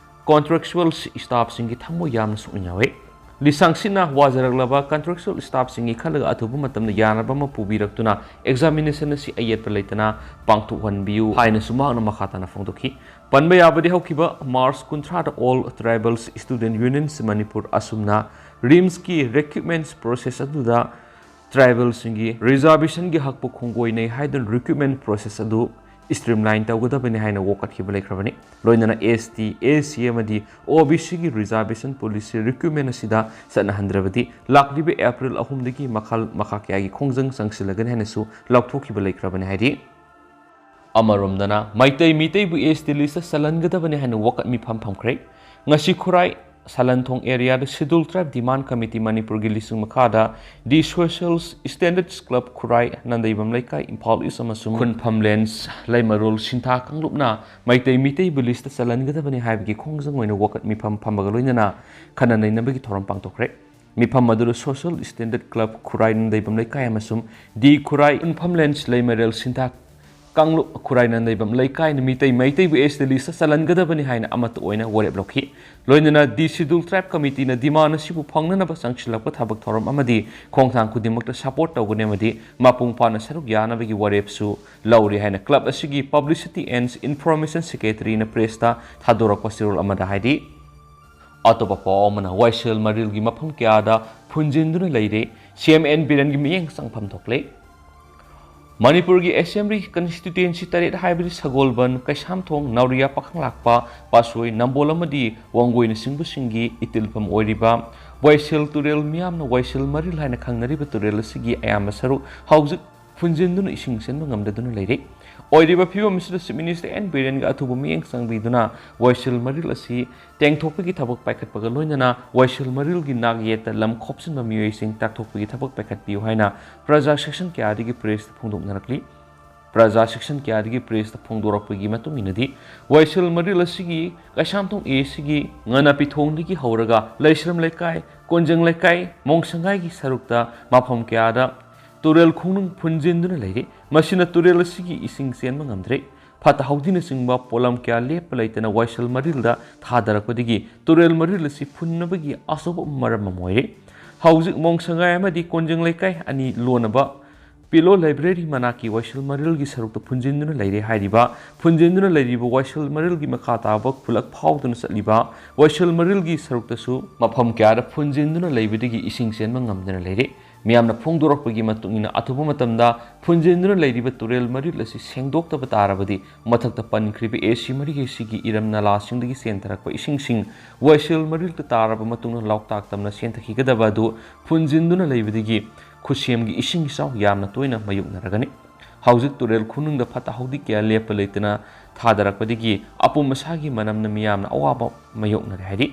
ꯀꯣꯟꯇ꯭ꯔꯦꯛꯆꯨꯋꯦꯜ ꯁ꯭ꯇꯥꯐꯁꯤꯡꯒꯤ ꯊꯃꯣꯏ ꯌꯥꯝꯅ ꯁꯣꯛꯅꯤꯡꯍꯧꯋꯤ꯫ ꯂꯤꯁꯥꯡꯁꯤꯠꯅ ꯋꯥꯖꯔꯛꯂꯕ ꯀꯟꯇ꯭ꯔꯦꯛꯆꯨꯋꯦꯜ ꯁ꯭ꯇꯥꯐꯁꯤꯡꯒꯤ ꯈꯜꯂꯒ ꯑꯊꯨꯕ ꯃꯇꯝꯗ ꯌꯥꯅꯕ ꯑꯃ ꯄꯨꯕꯤꯔꯛꯇꯨꯅ ꯑꯦꯛꯖꯥꯃꯤꯅꯦꯁꯟ ꯑꯁꯤ ꯑꯌꯦꯠꯄ ꯂꯩꯇꯅ ꯄꯥꯡꯊꯣꯛꯍꯟꯕꯤꯌꯨ ꯍꯥꯏꯅꯁꯨ ꯃꯍꯥꯛꯅ ꯃꯈꯥ ꯇꯥꯅ ꯐꯣꯡꯗꯣꯛꯈꯤ꯫ ꯄꯟꯕ ꯌꯥꯕꯗꯤ, ꯍꯧꯈꯤꯕ March ꯀꯨꯟꯊ꯭ꯔꯥꯗ all tribals student ꯌꯨꯅꯤꯌꯟꯁ Manipur ꯑꯁꯨꯝꯅ ꯔꯤꯝꯁꯀꯤ ꯔꯤꯀ꯭ꯔꯨꯠꯃꯦꯟꯠ ꯄ꯭ꯔꯣꯁꯦꯁ ꯑꯗꯨꯗ ꯇ꯭ꯔꯥꯏꯕꯦꯜꯁꯤꯡꯒꯤ ꯔꯤꯖꯥꯔꯕꯦꯁꯟꯒꯤ ꯍꯛꯄꯨ ꯈꯣꯡꯒꯣꯏꯅꯩ ꯍꯥꯏꯗꯨꯅ ꯔꯤꯀ꯭ꯔꯨꯠꯃꯦꯟꯠ ꯄ꯭ꯔꯣꯁꯦꯁ ꯑꯗꯨ ꯁ꯭ꯇ꯭ꯔꯤꯝꯂꯥꯏꯟ ꯇꯧꯒꯗꯕꯅꯤ ꯍꯥꯏꯅ ꯋꯥꯀꯠꯈꯤꯕ ꯂꯩꯈ꯭ꯔꯕꯅꯤ꯫ ꯂꯣꯏꯅꯅ ꯑꯦꯁ ꯇꯤ, ꯑꯦꯁ ꯁꯤ ꯑꯃꯗꯤ ꯑꯣ ꯕꯤ ꯁꯤꯒꯤ ꯔꯤꯖꯥꯔꯕꯦꯁꯟ ꯄꯣꯂꯤꯁꯤ ꯔꯤꯀ꯭ꯔꯨꯠꯃꯦꯟꯠ ꯑꯁꯤꯗ ꯆꯠꯅꯍꯟꯗ꯭ꯔꯕꯗꯤ ꯂꯥꯛꯂꯤꯕ ꯑꯦꯄ꯭ꯔꯤꯜ ꯑꯍꯨꯝꯗꯒꯤ ꯃꯈꯜ ꯃꯈꯥ ꯀꯌꯥꯒꯤ ꯈꯣꯡꯖꯪ ꯆꯪꯁꯤꯜꯂꯒꯅꯤ ꯍꯥꯏꯅꯁꯨ ꯂꯥꯎꯊꯣꯛꯈꯤꯕ ꯂꯩꯈ꯭ꯔꯕꯅꯤ ꯍꯥꯏꯔꯤ꯫ ꯑꯃꯔꯣꯝꯗꯅ ꯃꯩꯇꯩ ꯃꯤꯇꯩꯕꯨ ꯑꯦꯁ ꯇꯤ ꯂꯤꯁꯇ ꯆꯜꯍꯟꯒꯗꯕꯅꯤ ꯍꯥꯏꯅ ꯋꯥꯀꯠ ꯃꯤꯐꯝ ꯐꯝꯈ꯭ꯔꯦ꯫ ꯉꯁꯤ ꯈꯨꯔꯥꯏ ꯁꯂꯟꯊꯣꯡ ꯑꯦꯔꯤꯌꯥꯗ ꯁꯦꯗ꯭ꯌꯨꯜ ꯇ꯭ꯔꯥꯏꯕ ꯗꯤꯃꯥꯟ ꯀꯃꯤꯇꯤ ꯃꯅꯤꯄꯨꯔꯒꯤ ꯂꯨꯆꯤꯡ ꯃꯈꯥꯗ ꯗꯤ ꯁꯣꯁꯤꯌꯦꯜ ꯁ꯭ꯇꯦꯟꯗꯔꯗꯁ ꯀ꯭ꯂꯕ ꯈꯨꯔꯥꯏ ꯅꯟꯗꯩꯕꯝ ꯂꯩꯀꯥꯏ ꯏꯝꯐꯥꯜ ꯏꯁ ꯑꯃꯁꯨꯡ ꯈꯨꯟꯐꯝꯂꯦꯟ ꯂꯩꯃꯔꯣꯜ ꯁꯤꯟꯊꯥ ꯀꯥꯡꯂꯨꯞꯅ ꯃꯩꯇꯩ ꯃꯤꯇꯩꯕꯨ ꯂꯤꯁꯇ ꯆꯜꯍꯟꯒꯗꯕꯅꯤ ꯍꯥꯏꯕꯒꯤ ꯈꯣꯡꯖꯪ ꯑꯣꯏꯅ ꯋꯥꯀꯠ ꯃꯤꯐꯝ ꯐꯝꯕꯒ ꯂꯣꯏꯅꯅ ꯈꯟꯅ ꯅꯩꯅꯕꯒꯤ ꯊꯧꯔꯝ ꯄꯥꯡꯊꯣꯛꯈ꯭ꯔꯦ꯫ ꯃꯤꯐꯝ ꯑꯗꯨꯗ ꯁꯣꯁꯤꯌꯦꯜ ꯁ꯭ꯇꯦꯟꯗꯔꯗ ꯀ꯭ꯂꯕ ꯈꯨꯔꯥꯏ ꯅꯟꯗꯩꯕꯝ ꯂꯩꯀꯥꯏ ꯑꯃꯁꯨꯡ ꯗꯤ ꯈꯨꯔꯥꯏ ꯈꯨꯟꯐꯝꯂꯦꯟ ꯂꯩꯃꯔꯦꯜ ꯁꯤꯟꯊꯥ ꯀꯥꯡꯂꯨꯞ ꯈꯨꯔꯥꯏ ꯅꯟꯗꯩꯕꯝ ꯂꯩꯀꯥꯏꯅ ꯃꯤꯇꯩ ꯃꯩꯇꯩꯕꯨ ꯑꯦꯁ ꯇꯤ ꯂꯤꯁꯇ ꯆꯜꯍꯟꯒꯗꯕꯅꯤ ꯍꯥꯏꯅ ꯑꯃꯠꯇ ꯑꯣꯏꯅ ꯋꯥꯔꯦꯞ ꯂꯧꯈꯤ꯫ ꯂꯣꯏꯅꯅ ꯗꯤ ꯁꯦꯗ꯭ꯌꯨꯜ ꯇ꯭ꯔꯥꯏꯕ ꯀꯃꯤꯇꯤꯅ ꯗꯤꯃꯥꯟ ꯑꯁꯤꯕꯨ ꯐꯪꯅꯅꯕ ꯆꯪꯁꯤꯜꯂꯛꯄ ꯊꯕꯛ ꯊꯧꯔꯝ ꯑꯃꯗꯤ ꯈꯣꯡꯊꯥꯡ ꯈꯨꯗꯤꯡꯃꯛꯇ ꯁꯄꯣꯔꯠ ꯇꯧꯒꯅꯤ ꯑꯃꯗꯤ ꯃꯄꯨꯡ ꯐꯥꯅ ꯁꯔꯨꯛ ꯌꯥꯅꯕꯒꯤ ꯋꯥꯔꯦꯞꯁꯨ ꯂꯧꯔꯤ ꯍꯥꯏꯅ ꯀ꯭ꯂꯕ ꯑꯁꯤꯒꯤ ꯄꯕ꯭ꯂꯤꯁꯤꯇꯤ ꯑꯦꯟ ꯏꯟꯐꯣꯔꯃꯦꯁꯟ ꯁꯦꯀ꯭ꯔꯦꯇꯔꯤꯅ ꯄ꯭ꯔꯦꯁꯇ ꯊꯥꯗꯣꯔꯛꯄ ꯆꯦꯔꯣꯜ ꯑꯃꯗ ꯍꯥꯏꯔꯤ꯫ ꯑꯇꯣꯞꯄ ꯄꯥꯎ ꯑꯃꯅ ꯋꯥꯏꯁꯦꯜ ꯃꯔꯤꯜꯒꯤ ꯃꯐꯝ ꯀꯌꯥꯗ ꯐꯨꯟꯖꯤꯟꯗꯨꯅ ꯂꯩꯔꯦ꯫ ꯁꯤ ꯑꯦꯝ ꯑꯦꯟ ꯕꯤꯔꯦꯟꯒꯤ ꯃꯤꯠꯌꯦꯡ ꯆꯪꯐꯝ ꯊꯣꯛꯂꯦ꯫ ꯃꯅꯤꯄꯨꯔꯒꯤ ꯑꯦꯁꯦꯝꯕ꯭ꯂꯤ ꯀꯟꯁꯇꯤꯇ꯭ꯌꯨꯌꯦꯟꯁꯤ ꯇꯔꯦꯠ ꯍꯥꯏꯕꯗꯤ ꯁꯒꯣꯜꯕꯟ, ꯀꯩꯁꯥꯝꯊꯣꯡ, ꯅꯥꯎꯔꯤꯌꯥ, ꯄꯥꯈꯪꯂꯥꯛꯄ, ꯄꯥꯠꯁꯣꯏ, ꯅꯝꯕꯣꯜ ꯑꯃꯗꯤ ꯋꯥꯡꯒꯣꯏꯅꯆꯤꯡꯕꯁꯤꯡꯒꯤ ꯏꯇꯤꯜꯐꯝ ꯑꯣꯏꯔꯤꯕ ꯋꯥꯏꯁꯦꯜ ꯇꯨꯔꯦꯜ, ꯃꯤꯌꯥꯝꯅ ꯋꯥꯏꯁꯦꯜ ꯃꯔꯤꯜ ꯍꯥꯏꯅ ꯈꯪꯅꯔꯤꯕ ꯇꯨꯔꯦꯜ ꯑꯁꯤꯒꯤ ꯑꯌꯥꯝꯕ ꯁꯔꯨꯛ ꯍꯧꯖꯤꯛ ꯐꯨꯟꯖꯤꯟꯗꯨꯅ ꯏꯁꯤꯡ ꯆꯦꯟꯕ ꯉꯝꯗꯗꯨꯅ ꯂꯩꯔꯦ꯫ ꯑꯣꯏꯔꯤꯕ ꯐꯤꯕꯝ ꯑꯁꯤꯗ ꯆꯤꯐ ꯃꯤꯅꯤꯁꯇꯔ ꯑꯦꯟ ꯕꯤꯔꯦꯟꯒꯤ ꯑꯊꯨꯕ ꯃꯤꯠꯌꯦꯡ ꯆꯪꯕꯤꯗꯨꯅ ꯋꯥꯏꯁꯦꯜ ꯃꯔꯤꯜ ꯑꯁꯤ ꯇꯦꯡꯊꯣꯛꯄꯒꯤ ꯊꯕꯛ ꯄꯥꯏꯈꯠꯄꯒ ꯂꯣꯏꯅꯅ ꯋꯥꯏꯁꯦꯜ ꯃꯔꯤꯜꯒꯤ ꯅꯥꯛ ꯌꯦꯠꯇ ꯂꯝ ꯈꯣꯞꯆꯤꯟꯕ ꯃꯤꯑꯣꯏꯁꯤꯡ ꯇꯥꯛꯊꯣꯛꯄꯒꯤ ꯊꯕꯛ ꯄꯥꯏꯈꯠꯄꯤꯌꯨ ꯍꯥꯏꯅ ꯄ꯭ꯔꯖꯥ ꯁꯦꯛꯁꯟ ꯀꯌꯥꯗꯒꯤ ꯄ꯭ꯔꯦꯁꯇ ꯐꯣꯡꯗꯣꯛꯅꯔꯛꯂꯤ꯫ ꯄ꯭ꯔꯖꯥ ꯁꯦꯛꯁꯟ ꯀꯌꯥꯗꯒꯤ ꯄ꯭ꯔꯦꯁꯇ ꯐꯣꯡꯗꯣꯔꯛꯄꯒꯤ ꯃꯇꯨꯡ ꯏꯟꯅꯗꯤ, ꯋꯥꯏꯁꯦꯜ ꯃꯔꯤꯜ ꯑꯁꯤꯒꯤ ꯀꯩꯁꯥꯝꯊꯣꯡ ꯑꯦ ꯁꯤꯒꯤ ꯉꯥꯅꯥꯄꯤꯊꯣꯡꯗꯒꯤ ꯍꯧꯔꯒ ꯂꯩꯁ꯭ꯔꯝ ꯂꯩꯀꯥꯏ, ꯀꯣꯟꯖꯪ ꯂꯩꯀꯥꯏ, ꯃꯣꯡꯁꯪꯒꯥꯏꯒꯤ ꯁꯔꯨꯛꯇ ꯃꯐꯝ ꯀꯌꯥꯗ ꯇꯨꯔꯦꯜ ꯈꯣꯡꯅꯨꯡ ꯐꯨꯟꯖꯤꯟꯗꯨꯅ ꯂꯩꯔꯤ꯫ ꯃꯁꯤꯅ ꯇꯨꯔꯦꯜ ꯑꯁꯤꯒꯤ ꯏꯁꯤꯡ ꯆꯦꯟꯕ ꯉꯝꯗ꯭ꯔꯦ꯫ ꯐꯠꯇ ꯍꯥꯎꯗꯤꯅꯆꯤꯡꯕ ꯄꯣꯠꯂꯝ ꯀꯌꯥ ꯂꯦꯞꯄ ꯂꯩꯇꯅ ꯋꯥꯏꯁꯦꯜ ꯃꯔꯤꯜꯗ ꯊꯥꯗꯔꯛꯄꯗꯒꯤ ꯇꯨꯔꯦꯜ ꯃꯔꯤꯜ ꯑꯁꯤ ꯐꯨꯟꯅꯕꯒꯤ ꯑꯆꯧꯕ ꯃꯔꯝ ꯑꯃ ꯑꯣꯏꯔꯦ꯫ ꯍꯧꯖꯤꯛ ꯃꯣꯡꯁꯪꯒꯥꯏ ꯑꯃꯗꯤ ꯀꯣꯟꯖꯪ ꯂꯩꯀꯥꯏ ꯑꯅꯤ ꯂꯣꯟꯅꯕ ꯄꯤꯂꯣ ꯂꯥꯏꯕ꯭ꯔꯦꯔꯤ ꯃꯅꯥꯛꯀꯤ ꯋꯥꯏꯁꯦꯜ ꯃꯔꯤꯜꯒꯤ ꯁꯔꯨꯛꯇ ꯐꯨꯟꯖꯤꯟꯗꯨꯅ ꯂꯩꯔꯦ ꯍꯥꯏꯔꯤꯕ, ꯐꯨꯟꯖꯤꯟꯗꯨꯅ ꯂꯩꯔꯤꯕ ꯋꯥꯏꯁꯦꯜ ꯃꯔꯤꯜꯒꯤ ꯃꯈꯥ ꯇꯥꯕ ꯈꯨꯜꯂꯛ ꯐꯥꯎꯗꯨꯅ ꯆꯠꯂꯤꯕ ꯋꯥꯏꯁꯦꯜ ꯃꯔꯤꯜꯒꯤ ꯁꯔꯨꯛꯇꯁꯨ ꯃꯐꯝ ꯀꯌꯥꯗ ꯐꯨꯟꯖꯤꯟꯗꯨꯅ ꯂꯩꯕꯗꯒꯤ ꯏꯁꯤꯡ ꯆꯦꯟꯕ ꯉꯝꯗꯅ ꯂꯩꯔꯦ꯫ ꯃꯤꯌꯥꯝꯅ ꯐꯣꯡꯗꯣꯔꯛꯄꯒꯤ ꯃꯇꯨꯡ ꯏꯟꯅ, ꯑꯊꯨꯕ ꯃꯇꯝꯗ ꯐꯨꯟꯖꯤꯟꯗꯨꯅ ꯂꯩꯔꯤꯕ ꯇꯨꯔꯦꯜ ꯃꯔꯤꯜ ꯑꯁꯤ ꯁꯦꯡꯗꯣꯛꯇꯕ ꯇꯥꯔꯕꯗꯤ, ꯃꯊꯛꯇ ꯄꯟꯈ꯭ꯔꯤꯕ ꯑꯦ ꯁꯤ ꯃꯔꯤꯒꯤ ꯁꯤꯒꯤ ꯏꯔꯝ ꯅꯂꯥꯁꯤꯡꯗꯒꯤ ꯆꯦꯟꯊꯔꯛꯄ ꯏꯁꯤꯡꯁꯤꯡ ꯋꯥꯏꯁꯦꯜ ꯃꯔꯤꯜꯗ ꯇꯥꯔꯕ ꯃꯇꯨꯡꯗ ꯂꯥꯎꯇꯥꯛ ꯇꯝꯅ ꯆꯦꯟꯊꯈꯤꯒꯗꯕ ꯑꯗꯨ ꯐꯨꯟꯖꯤꯟꯗꯨꯅ ꯂꯩꯕꯗꯒꯤ ꯈꯨꯠꯁꯦꯝꯒꯤ ꯏꯁꯤꯡ ꯏꯆꯥꯎ ꯌꯥꯝꯅ ꯇꯣꯏꯅ ꯃꯥꯌꯣꯛꯅꯔꯒꯅꯤ꯫ ꯍꯧꯖꯤꯛ ꯇꯨꯔꯦꯜ ꯈꯣꯡꯅꯨꯡꯗ ꯐꯠꯇ ꯍꯥꯎꯗꯤ ꯀꯌꯥ ꯂꯦꯞꯄ ꯂꯩꯇꯅ ꯊꯥꯗꯔꯛꯄꯗꯒꯤ ꯑꯄꯨꯝ ꯑꯁꯥꯒꯤ ꯃꯅꯝꯅ ꯃꯤꯌꯥꯝꯅ ꯑꯋꯥꯕ ꯃꯥꯌꯣꯛꯅꯔꯦ ꯍꯥꯏꯔꯤ꯫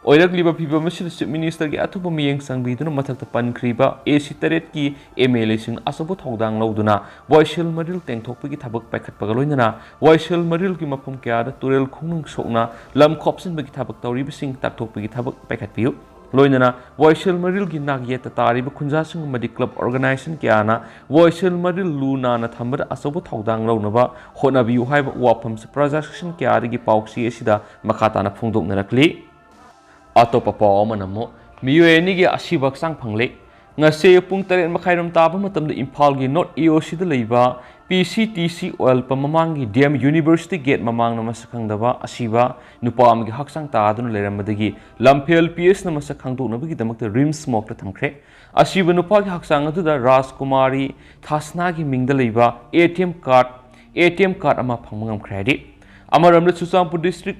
ꯑꯣꯏꯔꯛꯂꯤꯕ ꯐꯤꯚꯝ ꯑꯁꯤꯗ ꯆꯤꯐ ꯃꯤꯅꯤꯁꯇꯔꯒꯤ ꯑꯊꯨꯕ ꯃꯤꯠꯌꯦꯡ ꯆꯪꯕꯤꯗꯨꯅ ꯃꯊꯛꯇ ꯄꯟꯈ꯭ꯔꯤꯕ ꯑꯦ ꯁꯤ ꯇꯔꯦꯠꯀꯤ ꯑꯦꯝ ꯑꯦꯜ ꯑꯦꯁꯤꯡ ꯑꯆꯧꯕ ꯊꯧꯗꯥꯡ ꯂꯧꯗꯨꯅ ꯋꯥꯏꯁꯦꯜ ꯃꯔꯤꯜ ꯇꯦꯡꯊꯣꯛꯄꯒꯤ ꯊꯕꯛ ꯄꯥꯏꯈꯠꯄꯒ ꯂꯣꯏꯅꯅ ꯋꯥꯏꯁꯦꯜ ꯃꯔꯤꯜꯒꯤ ꯃꯐꯝ ꯀꯌꯥꯗ ꯇꯨꯔꯦꯜ ꯈꯣꯡꯅꯨꯡ ꯁꯣꯛꯅ ꯂꯝ ꯈꯣꯞꯆꯤꯟꯕꯒꯤ ꯊꯕꯛ ꯇꯧꯔꯤꯕꯁꯤꯡ ꯇꯥꯛꯊꯣꯛꯄꯒꯤ ꯊꯕꯛ ꯄꯥꯏꯈꯠꯄꯤꯌꯨ꯫ ꯂꯣꯏꯅꯅ ꯋꯥꯏꯁꯦꯜ ꯃꯔꯤꯜꯒꯤ ꯅꯥꯛ ꯌꯦꯠꯇ ꯇꯥꯔꯤꯕ ꯈꯨꯟꯖꯥꯁꯤꯡ ꯑꯃꯗꯤ ꯀ꯭ꯂꯕ ꯑꯣꯔꯒꯅꯥꯏꯖꯦꯁꯟ ꯀꯌꯥꯅ ꯋꯥꯏꯁꯦꯜ ꯃꯔꯤꯜ ꯂꯨ ꯅꯥꯟꯅ ꯊꯝꯕꯗ ꯑꯆꯧꯕ ꯊꯧꯗꯥꯡ ꯂꯧꯅꯕ ꯍꯣꯠꯅꯕꯤꯌꯨ ꯍꯥꯏꯕ ꯋꯥꯐꯝꯁꯨ ꯄ꯭ꯔꯖꯥ ꯁꯦꯛꯁꯟ ꯀꯌꯥꯗꯒꯤ ꯄꯥꯎꯆꯦ ꯑꯁꯤꯗ ꯃꯈꯥ ꯇꯥꯅ ꯐꯣꯡꯗꯣꯛꯅꯔꯛꯂꯤ꯫ ꯑꯇꯣꯞꯄ ꯄꯥꯎ ꯑꯃꯅ ꯑꯃꯨꯛ ꯃꯤꯑꯣꯏ ꯑꯅꯤꯒꯤ ꯑꯁꯤꯕ ꯍꯛꯆꯥꯡ ꯐꯪꯂꯦ꯫ ꯉꯁꯤ ꯑꯌꯨꯛ ꯄꯨꯡ ꯇꯔꯦꯠ ꯃꯈꯥꯏꯔꯣꯝ ꯇꯥꯕ ꯃꯇꯝꯗ ꯏꯝꯐꯥꯜꯒꯤ ꯅꯣꯔꯠ ꯏ ꯑꯣ ꯁꯤꯗ ꯂꯩꯕ ꯄꯤ C T C oil pump ꯃꯃꯥꯡꯒꯤ ꯗꯤ ꯑꯦꯝ ꯌꯨꯅꯤꯚꯔꯁꯤꯇꯤ ꯒꯦꯠ ꯃꯃꯥꯡꯗ ꯃꯁꯛ ꯈꯪꯗꯕ ꯑꯁꯤꯕ ꯅꯨꯄꯥ ꯑꯃꯒꯤ ꯍꯛꯆꯥꯡ ꯇꯥꯗꯨꯅ ꯂꯩꯔꯝꯕꯗꯒꯤ ꯂꯝꯐꯦꯜ ꯄꯤ ꯑꯦꯁꯅ ꯃꯁꯛ ꯈꯪꯗꯣꯛꯅꯕꯒꯤꯗꯃꯛꯇ ꯔꯤꯝꯁ ꯃꯣꯔꯒꯇ ꯊꯝꯈ꯭ꯔꯦ꯫ ꯑꯁꯤꯕ ꯅꯨꯄꯥꯒꯤ ꯍꯛꯆꯥꯡ ꯑꯗꯨꯗ ꯔꯥꯖꯀꯨꯃꯥꯔꯤ ꯊꯥꯁꯅꯥꯒꯤ ꯃꯤꯡꯗ ꯂꯩꯕ A T M card, A T M card ꯑꯃ ꯐꯪꯕ ꯉꯝꯈ꯭ꯔꯦ ꯍꯥꯏꯔꯤ꯫ ꯑꯃꯔꯣꯝꯗ ꯆꯨꯔꯆꯥꯟꯄꯨꯔ ꯗꯤꯁꯇ꯭ꯔꯤꯛ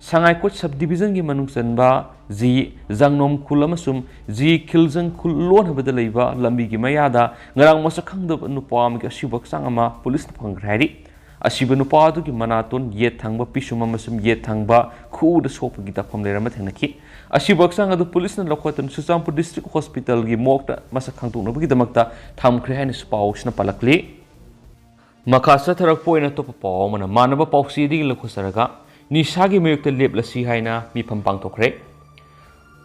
ꯁꯉꯥꯏꯀꯣꯠ ꯁꯕ ꯗꯤꯕꯤꯖꯟꯒꯤ ꯃꯅꯨꯡ ꯆꯟꯕ ꯖꯤ ꯖꯥꯡꯅꯣꯝ ꯈꯨꯜ ꯑꯃꯁꯨꯡ ꯖꯤ ꯈꯤꯜꯖꯪ ꯈꯨꯜ ꯂꯣꯟꯅꯕꯗ ꯂꯩꯕ ꯂꯝꯕꯤꯒꯤ ꯃꯌꯥꯗ ꯉꯔꯥꯡ ꯃꯁꯛ ꯈꯪꯗꯕ ꯅꯨꯄꯥ ꯑꯃꯒꯤ ꯑꯁꯤꯕ ꯍꯛꯆꯥꯡ ꯑꯃ ꯄꯨꯂꯤꯁꯅ ꯐꯪꯈ꯭ꯔꯦ ꯍꯥꯏꯔꯤ꯫ ꯑꯁꯤꯕ ꯅꯨꯄꯥ ꯑꯗꯨꯒꯤ ꯃꯅꯥꯇꯣꯟ, ꯌꯦꯠ ꯊꯪꯕ ꯄꯤꯁꯨꯝ ꯑꯃꯁꯨꯡ ꯌꯦꯠ ꯊꯪꯕ ꯈꯨꯎꯗ ꯁꯣꯛꯄꯒꯤ ꯇꯥꯛꯐꯝ ꯂꯩꯔꯝꯕ ꯊꯦꯡꯅꯈꯤ꯫ ꯑꯁꯤꯕ ꯍꯛꯆꯥꯡ ꯑꯗꯨ ꯄꯨꯂꯤꯁꯅ ꯂꯧꯈꯠꯇꯨꯅ ꯆꯨꯔꯆꯥꯟꯄꯨꯔ ꯗꯤꯁꯇ꯭ꯔꯤꯛ ꯍꯣꯁꯄꯤꯇꯥꯜꯒꯤ ꯃꯣꯔꯒꯇ ꯃꯁꯛ ꯈꯪꯗꯣꯛꯅꯕꯒꯤꯗꯃꯛꯇ ꯊꯝꯈ꯭ꯔꯦ ꯍꯥꯏꯅꯁꯨ ꯄꯥꯎꯁꯤꯅ ꯄꯜꯂꯛꯂꯤ꯫ ꯃꯈꯥ ꯆꯠꯊꯔꯛꯄ ꯑꯣꯏꯅ ꯑꯇꯣꯞꯄ ꯄꯥꯎ ꯑꯃꯅ ꯃꯥꯟꯅꯕ ꯄꯥꯎꯆꯦꯗꯒꯤ ꯂꯧꯈꯠꯆꯔꯒ, ꯅꯤꯁꯥꯒꯤ ꯃꯥꯌꯣꯛꯇ ꯂꯦꯞꯂꯁꯤ ꯍꯥꯏꯅ ꯃꯤꯐꯝ ꯄꯥꯡꯊꯣꯛꯈ꯭ꯔꯦ꯫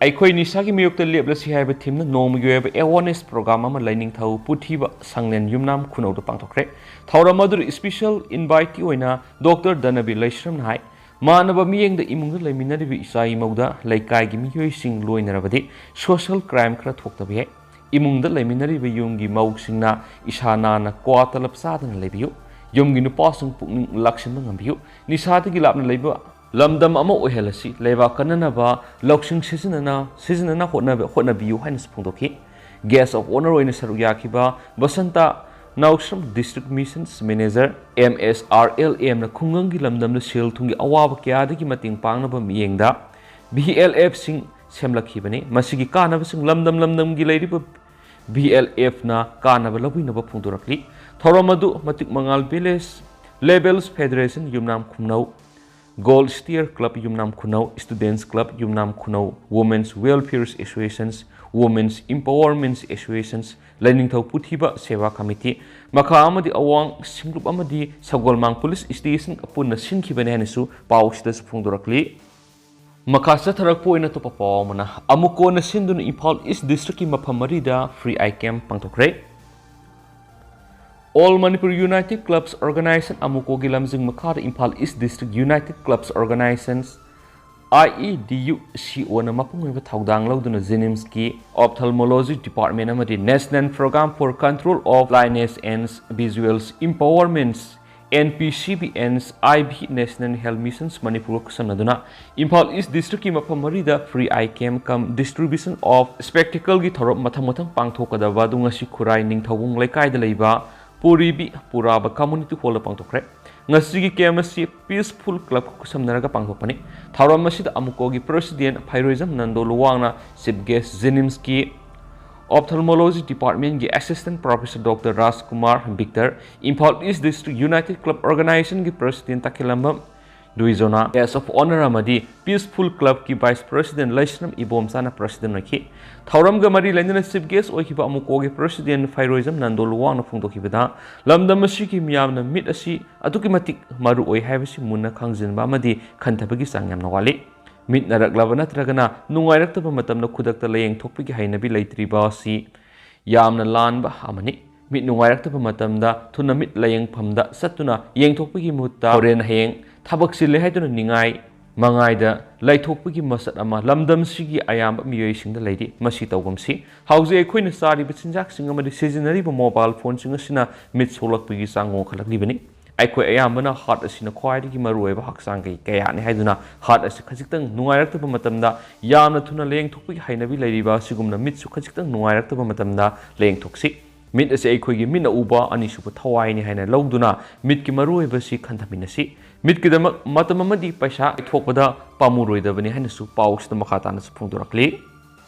ꯑꯩꯈꯣꯏ ꯅꯤꯁꯥꯒꯤ ꯃꯥꯌꯣꯛꯇ ꯂꯦꯞꯂꯁꯤ ꯍꯥꯏꯕ ꯊꯤꯝꯅ ꯅꯣꯡꯃꯒꯤ ꯑꯣꯏꯕ ꯑꯦꯋꯥꯔꯅꯦꯁ ꯄ꯭ꯔꯣꯒ꯭ꯔꯥꯝ ꯑꯃ ꯂꯥꯏꯅꯤꯡꯊꯧ ꯄꯨꯊꯤꯕ ꯁꯪꯂꯦꯟ ꯌꯨꯝꯅꯥꯝ ꯈꯨꯅꯧꯗ ꯄꯥꯡꯊꯣꯛꯈ꯭ꯔꯦ꯫ ꯊꯧꯔꯝ ꯑꯗꯨꯗ ꯏꯁꯄꯤꯁꯦꯜ ꯏꯟꯚꯥꯏꯇꯤ ꯑꯣꯏꯅ ꯗꯣꯛꯇꯔ ꯙꯅꯕꯤꯔ ꯂꯩꯁ꯭ꯔꯝꯅ ꯍꯥꯏ, ꯃꯥꯟꯅꯕ ꯃꯤꯠꯌꯦꯡꯗ ꯏꯃꯨꯡꯗ ꯂꯩꯃꯤꯟꯅꯔꯤꯕ ꯏꯆꯥ ꯏꯃꯧꯗ ꯂꯩꯀꯥꯏꯒꯤ ꯃꯤꯑꯣꯏꯁꯤꯡ ꯂꯣꯏꯅꯔꯕꯗꯤ ꯁꯣꯁꯤꯌꯦꯜ ꯀ꯭ꯔꯥꯏꯝ ꯈꯔ ꯊꯣꯛꯇꯕ ꯌꯥꯏ꯫ ꯏꯃꯨꯡꯗ ꯂꯩꯃꯤꯟꯅꯔꯤꯕ ꯌꯨꯝꯒꯤ ꯃꯧꯁꯤꯡꯅ ꯏꯁꯥ ꯅꯥꯟꯅ ꯀ꯭ꯋꯥ ꯇꯂꯞ ꯆꯥꯗꯅ ꯂꯩꯕꯤꯌꯨ꯫ ꯌꯨꯝꯒꯤ ꯅꯨꯄꯥꯁꯤꯡ ꯄꯨꯛꯅꯤꯡ ꯂꯥꯛꯁꯤꯟꯕ ꯉꯝꯕꯤꯌꯨ꯫ ꯅꯤꯁꯥꯗꯒꯤ ꯂꯥꯞꯅ ꯂꯩꯕ ꯂꯝꯗꯝ ꯑꯃ ꯑꯣꯏꯍꯜꯂꯁꯤ꯫ ꯂꯩꯕꯥꯛ ꯀꯟꯅꯅꯕ ꯂꯧꯁꯤꯡ ꯁꯤꯖꯤꯟꯅꯅ, ꯁꯤꯖꯤꯟꯅꯅ ꯍꯣꯠꯅꯕ, ꯍꯣꯠꯅꯕꯤꯌꯨ ꯍꯥꯏꯅꯁꯨ ꯐꯣꯡꯗꯣꯛꯈꯤ꯫ ꯒꯦꯁ ꯑꯣꯐ ꯑꯣꯅꯔ ꯑꯣꯏꯅ ꯁꯔꯨꯛ ꯌꯥꯈꯤꯕ ꯕꯁꯟꯇ ꯅꯥꯎꯁ꯭ꯔꯝ ꯗꯤꯁꯇ꯭ꯔꯤꯛ ꯃꯤꯁꯟꯁ ꯃꯦꯅꯦꯖꯔ ꯑꯦꯝ ꯑꯦꯁ ꯑꯥꯔ ꯑꯦꯜ ꯑꯦꯝꯅ ꯈꯨꯡꯒꯪꯒꯤ ꯂꯝꯗꯝꯗ ꯁꯦꯜ ꯊꯨꯝꯒꯤ ꯑꯋꯥꯕ ꯀꯌꯥꯗꯒꯤ ꯃꯇꯦꯡ ꯄꯥꯡꯅꯕ ꯃꯤꯠꯌꯦꯡꯗ ꯚꯤ ꯑꯦꯜ ꯑꯦꯐꯁꯤꯡ ꯁꯦꯝꯂꯛꯈꯤꯕꯅꯤ꯫ ꯃꯁꯤꯒꯤ ꯀꯥꯟꯅꯕꯁꯤꯡ ꯂꯝꯗꯝ ꯂꯝꯗꯝꯒꯤ ꯂꯩꯔꯤꯕ ꯚꯤ ꯑꯦꯜ ꯑꯦꯐꯅ ꯀꯥꯟꯅꯕ ꯂꯧꯕꯤꯅꯕ ꯐꯣꯡꯗꯣꯔꯛꯂꯤ꯫ ꯊꯧꯔꯝ ꯑꯗꯨ ꯃꯇꯤꯛ ꯃꯉꯥꯜ ꯚꯤꯂꯦꯖ ꯂꯦꯕꯦꯜꯁ ꯐꯦꯗꯔꯦꯁꯟ ꯌꯨꯝꯅꯥꯝ ꯈꯨꯝꯅꯧ, ꯒꯣꯜꯗ ꯁ꯭ꯇꯤꯌꯔ ꯀ꯭ꯂꯕ ꯌꯨꯝꯅꯥꯝ ꯈꯨꯅꯧ, ꯁ꯭ꯇꯨꯗꯦꯟꯠꯁ ꯀ꯭ꯂꯕ ꯌꯨꯝꯅꯥꯝ ꯈꯨꯅꯧ, ꯋꯨꯃꯦꯟꯁ ꯋꯦꯜꯐꯤꯌꯔ ꯑꯦꯁꯣꯁꯤꯌꯦꯁꯟꯁ, ꯋꯨꯃꯦꯟꯁ ꯏꯝꯄꯥꯋꯔꯃꯦꯟꯠ ꯑꯦꯁꯣꯁꯤꯌꯦꯁꯟꯁ, ꯂꯥꯏꯅꯤꯡꯊꯧ ꯄꯨꯊꯤꯕ ꯁꯦꯕꯥ ꯀꯃꯤꯇꯤ, ꯃꯈꯥ ꯑꯃꯗꯤ ꯑꯋꯥꯡ ꯁꯤꯡꯂꯨꯞ ꯑꯃꯗꯤ ꯁꯒꯣꯜꯃꯥꯡ ꯄꯨꯂꯤꯁ ꯁ꯭ꯇꯦꯁꯟ ꯄꯨꯟꯅ ꯁꯤꯟꯈꯤꯕꯅꯤ ꯍꯥꯏꯅꯁꯨ ꯄꯥꯎꯁꯤꯗꯁꯨ ꯐꯣꯡꯗꯣꯔꯛꯂꯤ꯫ ꯃꯈꯥ ꯆꯠꯊꯔꯛꯄ ꯑꯣꯏꯅ ꯑꯇꯣꯞꯄ ꯄꯥꯎ ꯑꯃꯅ, ꯑꯃꯨꯀꯣꯅ ꯁꯤꯟꯗꯨꯅ ꯏꯝꯐꯥꯜ ꯏꯁ ꯗꯤꯁꯇ꯭ꯔꯤꯛꯀꯤ ꯃꯐꯝ ꯃꯔꯤꯗ ꯐ꯭ꯔꯤ ꯑꯥꯏ ꯀꯦꯝꯞ ꯄꯥꯡꯊꯣꯛꯈ꯭ꯔꯦ꯫ All Manipur united clubs organisation, ꯑꯃꯨꯀꯣꯒꯤ ꯂꯝꯖꯤꯡ ꯃꯈꯥꯗ Imphal east district united clubs organisation IEDUCOꯅ ꯃꯄꯨꯡ ꯑꯣꯏꯕ ꯊꯧꯗꯥꯡ ꯂꯧꯗꯨꯅ JNIMSꯀꯤ Ophthalmology Department ꯑꯃꯗꯤ National Program for Control of Blindness and Visual Impairments, NPCBN's IV National Health Missions ꯃꯅꯤꯄꯨꯔꯒ ꯈꯨꯠꯁꯝꯅꯗꯨꯅ ꯏꯝꯐꯥꯜ ꯏꯁ ꯗꯤꯁꯇ꯭ꯔꯤꯛꯀꯤ ꯃꯐꯝ ꯃꯔꯤꯗ free eye camp cum distribution of spectacleꯒꯤ ꯊꯧꯔꯝ ꯃꯊꯪ ꯃꯊꯪ ꯄꯥꯡꯊꯣꯛꯀꯗꯕ ꯑꯗꯨ ꯉꯁꯤ ꯈꯨꯔꯥꯏ ꯅꯤꯡꯊꯧꯕꯨꯡ ꯂꯩꯀꯥꯏꯗ ꯂꯩꯕ ꯄꯨꯔꯤꯕꯤ ꯄꯨꯔꯥꯕ community hallꯗ ꯄꯥꯡꯊꯣꯛꯈ꯭ꯔꯦ꯫ ꯉꯁꯤꯒꯤ camp ꯑꯁꯤ Peaceful Clubꯀ ꯈꯨꯠꯁꯝꯅꯔꯒ ꯄꯥꯡꯊꯣꯛꯄꯅꯤ꯫ ꯊꯧꯔꯝ ꯑꯁꯤꯗ ꯑꯃꯨꯀꯣꯒꯤ President ꯐꯩꯔꯣꯏꯖꯝ ꯅꯟꯗꯣ ꯂꯨꯋꯥꯡꯅ Chief Guest, JNIMSꯀꯤ Ophthalmology Departmentꯀꯤ Assistant Professor Doctor Rajkumar Victor, Imphal east district united club ꯑꯣꯔꯒꯅꯥꯏꯖꯦꯁꯟꯒꯤ President ꯇꯈꯦꯜꯂꯝꯕꯝ ꯗꯨꯏꯖꯣꯅꯥ, Guest of Honour ꯑꯃꯗꯤ Peaceful Clubꯀꯤ Vice President ꯂꯩꯁ꯭ꯔꯝ ꯏꯕꯣꯝꯆꯥꯅ President ꯑꯣꯏꯈꯤ꯫ ꯊꯧꯔꯝꯒ ꯃꯔꯤ ꯂꯩꯅꯅ Chief Guest ꯑꯣꯏꯈꯤꯕ ꯑꯃꯨꯀꯣꯒꯤ President ꯐꯩꯔꯣꯏꯖꯝ ꯅꯟꯗꯣ ꯂꯨꯋꯥꯡꯅ ꯐꯣꯡꯗꯣꯛꯈꯤꯕꯗ, ꯂꯝꯗꯝ ꯑꯁꯤꯒꯤ ꯃꯤꯌꯥꯝꯅ ꯃꯤꯠ ꯑꯁꯤ ꯑꯗꯨꯛꯀꯤ ꯃꯇꯤꯛ ꯃꯔꯨ ꯑꯣꯏ ꯍꯥꯏꯕꯁꯤ ꯃꯨꯟꯅ ꯈꯪꯖꯤꯟꯕ ꯑꯃꯗꯤ ꯈꯟꯊꯕꯒꯤ ꯆꯥꯡ ꯌꯥꯝꯅ ꯋꯥꯠꯂꯤ꯫ ꯃꯤꯠ ꯅꯥꯔꯛꯂꯕ ꯅꯠꯇ꯭ꯔꯒꯅ ꯅꯨꯡꯉꯥꯏꯔꯛꯇꯕ ꯃꯇꯝꯗ ꯈꯨꯗꯛꯇ ꯂꯥꯌꯦꯡꯊꯣꯛꯄꯒꯤ ꯍꯩꯅꯕꯤ ꯂꯩꯇ꯭ꯔꯤꯕ ꯑꯁꯤ ꯌꯥꯝꯅ ꯂꯥꯟꯕ ꯑꯃꯅꯤ꯫ ꯃꯤꯠ ꯅꯨꯡꯉꯥꯏꯔꯛꯇꯕ ꯃꯇꯝꯗ ꯊꯨꯅ ꯃꯤꯠ ꯂꯥꯌꯦꯡꯐꯝꯗ ꯆꯠꯇꯨꯅ ꯌꯦꯡꯊꯣꯛꯄꯒꯤ ꯃꯍꯨꯠꯇ ꯍꯣꯔꯦꯟ, ꯍꯌꯦꯡ, ꯊꯕꯛ ꯆꯤꯜꯂꯦ ꯍꯥꯏꯗꯨꯅ ꯅꯤꯡꯉꯥꯏ ꯃꯉꯥꯏꯗ ꯂꯩꯊꯣꯛꯄꯒꯤ ꯃꯆꯠ ꯑꯃ ꯂꯝꯗꯝꯁꯤꯒꯤ ꯑꯌꯥꯝꯕ ꯃꯤꯑꯣꯏꯁꯤꯡꯗ ꯂꯩꯔꯤ꯫ ꯃꯁꯤ ꯇꯧꯒꯨꯝꯁꯤ꯫ ꯍꯧꯖꯤꯛ ꯑꯩꯈꯣꯏꯅ ꯆꯥꯔꯤꯕ ꯆꯤꯟꯖꯥꯛꯁꯤꯡ ꯑꯃꯗꯤ ꯁꯤꯖꯤꯟꯅꯔꯤꯕ mobile phoneꯁꯤꯡ ꯑꯁꯤꯅ ꯃꯤꯠ ꯁꯣꯛꯂꯛꯄꯒꯤ ꯆꯥꯡ ꯋꯥꯡꯈꯠꯂꯛꯂꯤꯕꯅꯤ꯫ ꯑꯩꯈꯣꯏ ꯑꯌꯥꯝꯕꯅ heart ꯑꯁꯤꯅ ꯈ꯭ꯋꯥꯏꯗꯒꯤ ꯃꯔꯨꯑꯣꯏꯕ ꯍꯛꯆꯥꯡꯒꯤ ꯀꯌꯥꯠꯅꯤ ꯍꯥꯏꯗꯨꯅ heart ꯑꯁꯤ ꯈꯖꯤꯛꯇꯪ ꯅꯨꯡꯉꯥꯏꯔꯛꯇꯕ ꯃꯇꯝꯗ ꯌꯥꯝꯅ ꯊꯨꯅ ꯂꯥꯌꯦꯡꯊꯣꯛꯄꯒꯤ ꯍꯩꯅꯕꯤ ꯂꯩꯔꯤꯕ ꯑꯁꯤꯒꯨꯝꯅ ꯃꯤꯠꯁꯨ ꯈꯖꯤꯛꯇꯪ ꯅꯨꯡꯉꯥꯏꯔꯛꯇꯕ ꯃꯇꯝꯗ ꯂꯥꯌꯦꯡꯊꯣꯛꯁꯤ꯫ ꯃꯤꯠ ꯑꯁꯤ ꯑꯩꯈꯣꯏꯒꯤ ꯃꯤꯠꯅ ꯎꯕ ꯑꯅꯤꯁꯨꯕ ꯊꯋꯥꯏꯅꯤ ꯍꯥꯏꯅ ꯂꯧꯗꯨꯅ ꯃꯤꯠꯀꯤ ꯃꯔꯨꯑꯣꯏꯕ ꯑꯁꯤ ꯈꯟꯊꯃꯤꯟꯅꯁꯤ꯫ ꯃꯤꯠꯀꯤꯗꯃꯛ ꯃꯇꯝ ꯑꯃꯗꯤ ꯄꯩꯁꯥ ꯀꯥꯏꯊꯣꯛꯄꯗ ꯄꯥꯝꯃꯨꯔꯣꯏꯗꯕꯅꯤ ꯍꯥꯏꯅꯁꯨ ꯄꯥꯎꯁꯤꯗ ꯃꯈꯥ ꯇꯥꯅꯁꯨ ꯐꯣꯡꯗꯣꯔꯛꯂꯤ꯫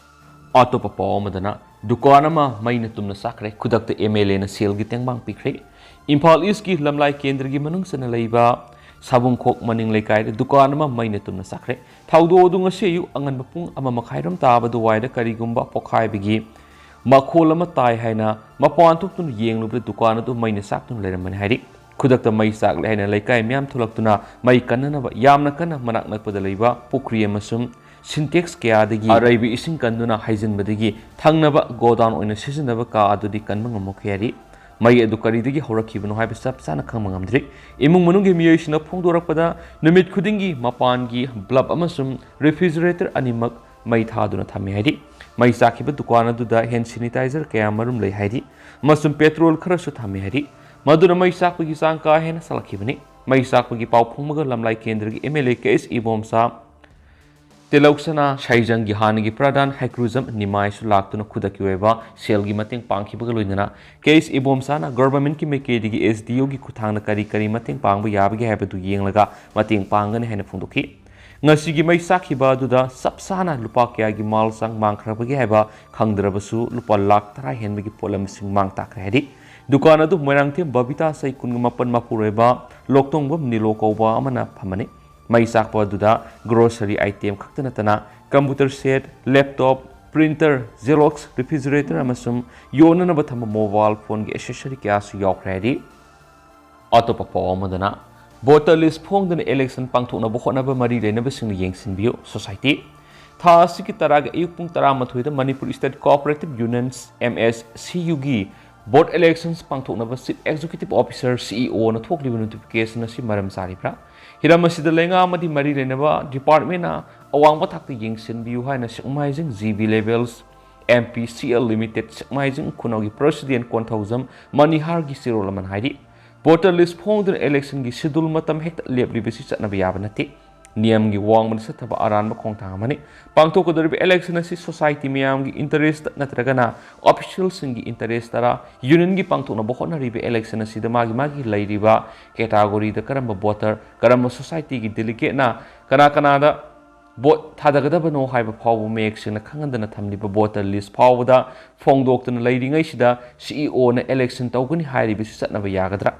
ꯑꯇꯣꯞꯄ ꯄꯥꯎ ꯑꯃꯗꯅ, ꯗꯨꯀꯥꯟ ꯑꯃ ꯃꯩꯅ ꯇꯨꯝꯅ ꯆꯥꯛꯈ꯭ꯔꯦ꯫ ꯈꯨꯗꯛꯇ MLAꯅ ꯁꯦꯜꯒꯤ ꯇꯦꯡꯕꯥꯡ ꯄꯤꯈ꯭ꯔꯦ꯫ ꯏꯝꯐꯥꯜ ꯏꯁꯀꯤ ꯂꯝꯂꯥꯏ ꯀꯦꯟꯗ꯭ꯔꯒꯤ ꯃꯅꯨꯡ ꯆꯟꯅ ꯂꯩꯕ ꯁꯥꯕꯨꯡꯈꯣꯛ ꯃꯅꯤꯡ ꯂꯩꯀꯥꯏꯗ ꯗꯨꯀꯥꯟ ꯑꯃ ꯃꯩꯅ ꯇꯨꯝꯅ ꯆꯥꯛꯈ꯭ꯔꯦ꯫ ꯊꯧꯗꯣꯛ ꯑꯗꯨ ꯉꯁꯤ ꯑꯌꯨꯛ ꯑꯉꯟꯕ ꯄꯨꯡ ꯑꯃ ꯃꯈꯥꯏꯔꯣꯝ ꯇꯥꯕ ꯑꯗꯨꯋꯥꯏꯗ ꯀꯔꯤꯒꯨꯝꯕ ꯄꯣꯈꯥꯏꯕꯒꯤ ꯃꯈꯣꯜ ꯑꯃ ꯇꯥꯏ ꯍꯥꯏꯅ ꯃꯄꯥꯟ ꯊꯣꯛꯇꯨꯅ ꯌꯦꯡꯂꯨꯕꯗ ꯗꯨꯀꯥꯟ ꯑꯗꯨ ꯃꯩꯅ ꯆꯥꯛꯇꯨꯅ ꯂꯩꯔꯝꯕꯅꯤ ꯍꯥꯏꯔꯤ꯫ ꯈꯨꯗꯛꯇ ꯃꯩ ꯆꯥꯛꯂꯦ ꯍꯥꯏꯅ ꯂꯩꯀꯥꯏ ꯃꯤꯌꯥꯝ ꯊꯣꯛꯂꯛꯇꯨꯅ ꯃꯩ ꯀꯟꯅꯅꯕ ꯌꯥꯝꯅ ꯀꯟꯅ ꯃꯅꯥꯛ ꯅꯛꯄꯗ ꯂꯩꯕ ꯄꯨꯈ꯭ꯔꯤ ꯑꯃꯁꯨꯡ ꯁꯤꯟꯇꯦꯛꯁ ꯀꯌꯥꯗꯒꯤ ꯑꯔꯩꯕ ꯏꯁꯤꯡ ꯀꯟꯗꯨꯅ ꯍꯩꯖꯤꯟꯕꯗꯒꯤ ꯊꯪꯅꯕ ꯒꯣꯗꯥꯎꯟ ꯑꯣꯏꯅ ꯁꯤꯖꯤꯟꯅꯕ ꯀꯥ ꯑꯗꯨꯗꯤ ꯀꯟꯕ ꯉꯝꯍꯧꯈꯤ ꯍꯥꯏꯔꯤ꯫ ꯃꯩ ꯑꯗꯨ ꯀꯔꯤꯗꯒꯤ ꯍꯧꯔꯛꯈꯤꯕꯅꯣ ꯍꯥꯏꯕ ꯆꯞ ꯆꯥꯅ ꯈꯪꯕ ꯉꯝꯗ꯭ꯔꯤ꯫ ꯏꯃꯨꯡ ꯃꯅꯨꯡꯒꯤ ꯃꯤꯑꯣꯏꯁꯤꯡꯅ ꯐꯣꯡꯗꯣꯔꯛꯄꯗ, ꯅꯨꯃꯤꯠ ꯈꯨꯗꯤꯡꯒꯤ ꯃꯄꯥꯟꯒꯤ bulb ꯑꯃꯁꯨꯡ refrigerator ꯑꯅꯤꯃꯛ ꯃꯩ ꯊꯥꯗꯨꯅ ꯊꯝꯃꯤ ꯍꯥꯏꯔꯤ꯫ ꯃꯩ ꯆꯥꯛꯈꯤꯕ ꯗꯨꯀꯥꯟ ꯑꯗꯨꯗ hand sanitizer ꯀꯌꯥ ꯃꯔꯨꯝ ꯂꯩ ꯍꯥꯏꯔꯤ, ꯑꯃꯁꯨꯡ petrol ꯈꯔꯁꯨ ꯊꯝꯃꯤ ꯍꯥꯏꯔꯤ꯫ ꯃꯗꯨꯅ ꯃꯩ ꯆꯥꯛꯄꯒꯤ ꯆꯥꯡ ꯀꯥ ꯍꯦꯟꯅ ꯁꯥꯠꯂꯛꯈꯤꯕꯅꯤ꯫ ꯃꯩ ꯆꯥꯛꯄꯒꯤ ꯄꯥꯎ ꯐꯪꯕꯒ ꯂꯝꯂꯥꯏ ꯀꯦꯟꯗ꯭ꯔꯒꯤ M L A K S Ibomcha, ꯇꯤꯂꯧꯁꯅꯥ ꯁꯥꯏꯖꯪꯒꯤ ꯍꯥꯟꯅꯒꯤ ꯄ꯭ꯔꯙꯥꯟ ꯍꯩꯀ꯭ꯔꯨꯖꯝ ꯅꯤꯃꯥꯏꯁꯨ ꯂꯥꯛꯇꯨꯅ ꯈꯨꯗꯛꯀꯤ ꯑꯣꯏꯕ ꯁꯦꯜꯒꯤ ꯃꯇꯦꯡ ꯄꯥꯡꯈꯤꯕꯒ ꯂꯣꯏꯅꯅ K S ꯏꯕꯣꯝꯆꯥꯅ governmentꯀꯤ ꯃꯥꯏꯀꯩꯗꯒꯤ S D Oꯒꯤ ꯈꯨꯠꯊꯥꯡꯗ ꯀꯔꯤ ꯀꯔꯤ ꯃꯇꯦꯡ ꯄꯥꯡꯕ ꯌꯥꯕꯒꯦ ꯍꯥꯏꯕꯗꯨ ꯌꯦꯡꯂꯒ ꯃꯇꯦꯡ ꯄꯥꯡꯒꯅꯤ ꯍꯥꯏꯅ ꯐꯣꯡꯗꯣꯛꯈꯤ꯫ ꯉꯁꯤꯒꯤ ꯃꯩ ꯆꯥꯛꯈꯤꯕ ꯑꯗꯨꯗ ꯆꯞ ꯆꯥꯅ ꯂꯨꯄꯥ ꯀꯌꯥꯒꯤ ꯃꯥꯜ ꯆꯥꯡ ꯃꯥꯡꯈ꯭ꯔꯕꯒꯦ ꯍꯥꯏꯕ ꯈꯪꯗ꯭ꯔꯕꯁꯨ, ꯂꯨꯄꯥ ꯂꯥꯈ ꯇꯔꯥ ꯍꯦꯟꯕꯒꯤ ꯄꯣꯠꯂꯝꯁꯤꯡ ꯃꯥꯡ ꯇꯥꯛꯈ꯭ꯔꯦ ꯍꯥꯏꯔꯤ꯫ ꯗꯨꯀꯥꯟ ꯑꯗꯨ ꯃꯣꯏꯔꯥꯡꯊꯦꯝ ꯕꯕꯤꯇꯥ ꯆꯍꯤ ꯀꯨꯟꯒ ꯃꯥꯄꯟ ꯃꯄꯨꯔꯣꯏꯕ ꯂꯣꯛꯇꯣꯡꯕꯝ ꯅꯤꯂꯣ ꯀꯧꯕ ꯑꯃꯅ ꯐꯝꯕꯅꯤ꯫ ꯃꯩ ꯆꯥꯛꯄ ꯑꯗꯨꯗ grocery item ꯈꯛꯇ ꯅꯠꯇꯅ computer set, laptop, printer, Xerox, refrigerator ꯑꯃꯁꯨꯡ ꯌꯣꯟꯅꯅꯕ ꯊꯝꯕ mobile phoneꯒꯤ accessory ꯀꯌꯥꯁꯨ ꯌꯥꯎꯈ꯭ꯔꯦ ꯍꯥꯏꯔꯤ꯫ ꯑꯇꯣꯞꯄ ꯄꯥꯎ ꯑꯃꯗꯅ, voter list ꯐꯣꯡꯗꯨꯅ election ꯄꯥꯡꯊꯣꯛꯅꯕ ꯍꯣꯠꯅꯕ ꯃꯔꯤ ꯂꯩꯅꯕꯁꯤꯡꯅ ꯌꯦꯡꯁꯤꯟꯕꯤꯌꯨ, society꯫ ꯊꯥ ꯑꯁꯤꯒꯤ ꯇꯔꯥꯒꯤ ꯑꯌꯨꯛ ꯄꯨꯡ ꯇꯔꯥꯃꯥꯊꯣꯏꯗ Manipur State Cooperative Unions, M S C Uꯒꯤ board elections ꯄꯥꯡꯊꯣꯛꯅꯕ Chief Executive Officer, C E Oꯅ ꯊꯣꯛꯂꯤꯕ notification ꯑꯁꯤ ꯃꯔꯝ ꯆꯥꯔꯤꯕ꯭ꯔꯥ? ꯍꯤꯔꯝ ꯑꯁꯤꯗ ꯂꯩꯉꯥꯛ ꯑꯃꯗꯤ ꯃꯔꯤ ꯂꯩꯅꯕ departmentꯅ ꯑꯋꯥꯡꯕ ꯊꯥꯛꯇ ꯌꯦꯡꯁꯤꯟꯕꯤꯌꯨ ꯍꯥꯏꯅ ꯁꯦꯛꯃꯥꯏꯖꯤꯡ G B Labels M P C L Limited, ꯁꯦꯛꯃꯥꯏꯖꯤꯡ ꯈꯨꯅꯧꯒꯤ president Konthoujam ꯃꯅꯤꯍꯥꯔꯒꯤ ꯆꯦꯔꯣꯜ ꯑꯃꯅ ꯍꯥꯏꯔꯤ꯫ Voter list ꯐꯣꯡꯗꯨꯅ electionꯒꯤ schedule ꯃꯇꯝ ꯍꯦꯛꯇ ꯂꯦꯞꯂꯤꯕꯁꯤ ꯆꯠꯅꯕ ꯌꯥꯕ ꯅꯠꯇꯦ꯫ ꯅꯤꯌꯝꯒꯤ ꯋꯥꯡꯃꯗ ꯆꯠꯊꯕ ꯑꯔꯥꯟꯕ ꯈꯣꯡꯊꯥꯡ ꯑꯃꯅꯤ꯫ ꯄꯥꯡꯊꯣꯛꯀꯗꯧꯔꯤꯕ election ꯑꯁꯤ society ꯃꯌꯥꯝꯒꯤ interest ꯅꯠꯇ꯭ꯔꯒꯅ officialꯁꯤꯡꯒꯤ interest ꯇꯔꯥ unionꯒꯤ ꯄꯥꯡꯊꯣꯛꯅꯕ ꯍꯣꯠꯅꯔꯤꯕ election ꯑꯁꯤꯗ ꯃꯥꯒꯤ ꯃꯥꯒꯤ ꯂꯩꯔꯤꯕ categoryꯗ ꯀꯔꯝꯕ voter, ꯀꯔꯝꯕ societyꯒꯤ delegateꯅ ꯀꯅꯥ ꯀꯅꯥꯗ vote ꯊꯥꯗꯒꯗꯕꯅꯣ ꯍꯥꯏꯕ ꯐꯥꯎꯕ ꯃꯌꯦꯛ ꯁꯦꯡꯅ ꯈꯪꯍꯟꯗꯅ ꯊꯝꯂꯤꯕ voter list ꯐꯥꯎꯕꯗ ꯐꯣꯡꯗꯣꯛꯇꯅ ꯂꯩꯔꯤꯉꯩꯁꯤꯗ C E Oꯅ election ꯇꯧꯒꯅꯤ ꯍꯥꯏꯔꯤꯕꯁꯤ ꯆꯠꯅꯕ ꯌꯥꯒꯗ꯭ꯔꯥ?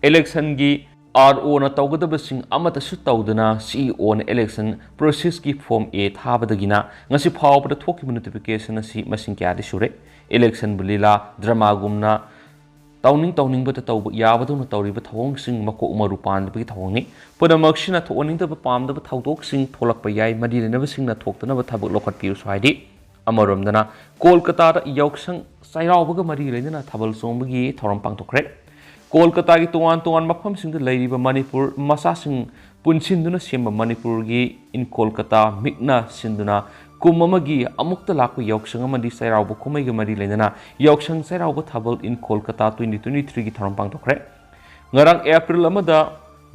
Electionꯒꯤ R Oꯅ ꯇꯧꯒꯗꯕꯁꯤꯡ ꯑꯃꯠꯇꯁꯨ ꯇꯧꯗꯅ C E Oꯅ election processꯀꯤ form A ꯊꯥꯕꯗꯒꯤꯅ ꯉꯁꯤ ꯐꯥꯎꯕꯗ ꯊꯣꯛꯈꯤꯕ notification ꯑꯁꯤ ꯃꯁꯤꯡ ꯀꯌꯥꯗꯤ ꯁꯨꯔꯦ꯫ Electionꯕꯨ ꯂꯤꯂꯥ dramaꯒꯨꯝꯅ ꯇꯧꯅꯤꯡ ꯇꯧꯅꯤꯡꯕꯗ ꯇꯧꯕ ꯌꯥꯕꯗꯧꯅ ꯇꯧꯔꯤꯕ ꯊꯧꯑꯣꯡꯁꯤꯡ ꯃꯀꯣꯛ ꯃꯔꯨ ꯄꯥꯟꯗꯕꯒꯤ ꯊꯧꯑꯣꯡꯅꯤ꯫ ꯄꯨꯝꯅꯃꯛꯁꯤꯅ ꯊꯣꯛꯍꯟꯅꯤꯡꯗꯕ ꯄꯥꯝꯗꯕ ꯊꯧꯗꯣꯛꯁꯤꯡ ꯊꯣꯛꯂꯛꯄ ꯌꯥꯏ꯫ ꯃꯔꯤ ꯂꯩꯅꯕꯁꯤꯡꯅ ꯊꯣꯛꯇꯅꯕ ꯊꯕꯛ ꯂꯧꯈꯠꯄꯤꯌꯨꯁꯨ ꯍꯥꯏꯔꯤ꯫ ꯑꯃꯔꯣꯝꯗꯅ ꯀꯣꯜꯀꯇꯥꯗ ꯌꯥꯎꯁꯪ ꯆꯩꯔꯥꯎꯕꯒ ꯃꯔꯤ ꯂꯩꯅꯅ ꯊꯥꯕꯜ ꯆꯣꯡꯕꯒꯤ ꯊꯧꯔꯝ ꯄꯥꯡꯊꯣꯛꯈ꯭ꯔꯦ꯫ ꯀꯣꯜꯀꯇꯥꯒꯤ ꯇꯣꯉꯥꯟ ꯇꯣꯉꯥꯟꯕ ꯃꯐꯝꯁꯤꯡꯗ ꯂꯩꯔꯤꯕ ꯃꯅꯤꯄꯨꯔ ꯃꯆꯥꯁꯤꯡ ꯄꯨꯟꯁꯤꯟꯗꯨꯅ ꯁꯦꯝꯕ ꯃꯅꯤꯄꯨꯔꯒꯤ ꯏꯟ ꯀꯣꯜꯀꯇꯥ ꯃꯤꯛꯅ ꯁꯤꯟꯗꯨꯅ ꯀꯨꯝ ꯑꯃꯒꯤ ꯑꯃꯨꯛꯇ ꯂꯥꯛꯄ ꯌꯥꯎꯁꯪ ꯑꯃꯗꯤ ꯆꯩꯔꯥꯎꯕ ꯀꯨꯝꯍꯩꯒ ꯃꯔꯤ ꯂꯩꯅꯅ ꯌꯥꯎꯁꯪ ꯆꯩꯔꯥꯎꯕ ꯊꯥꯕꯜ ꯏꯟ ꯀꯣꯜꯀꯇꯥ twenty twenty-threeꯒꯤ ꯊꯧꯔꯝ ꯄꯥꯡꯊꯣꯛꯈ꯭ꯔꯦ꯫ ꯉꯔꯥꯡ ꯑꯦꯄ꯭ꯔꯤꯜ ꯑꯃꯗ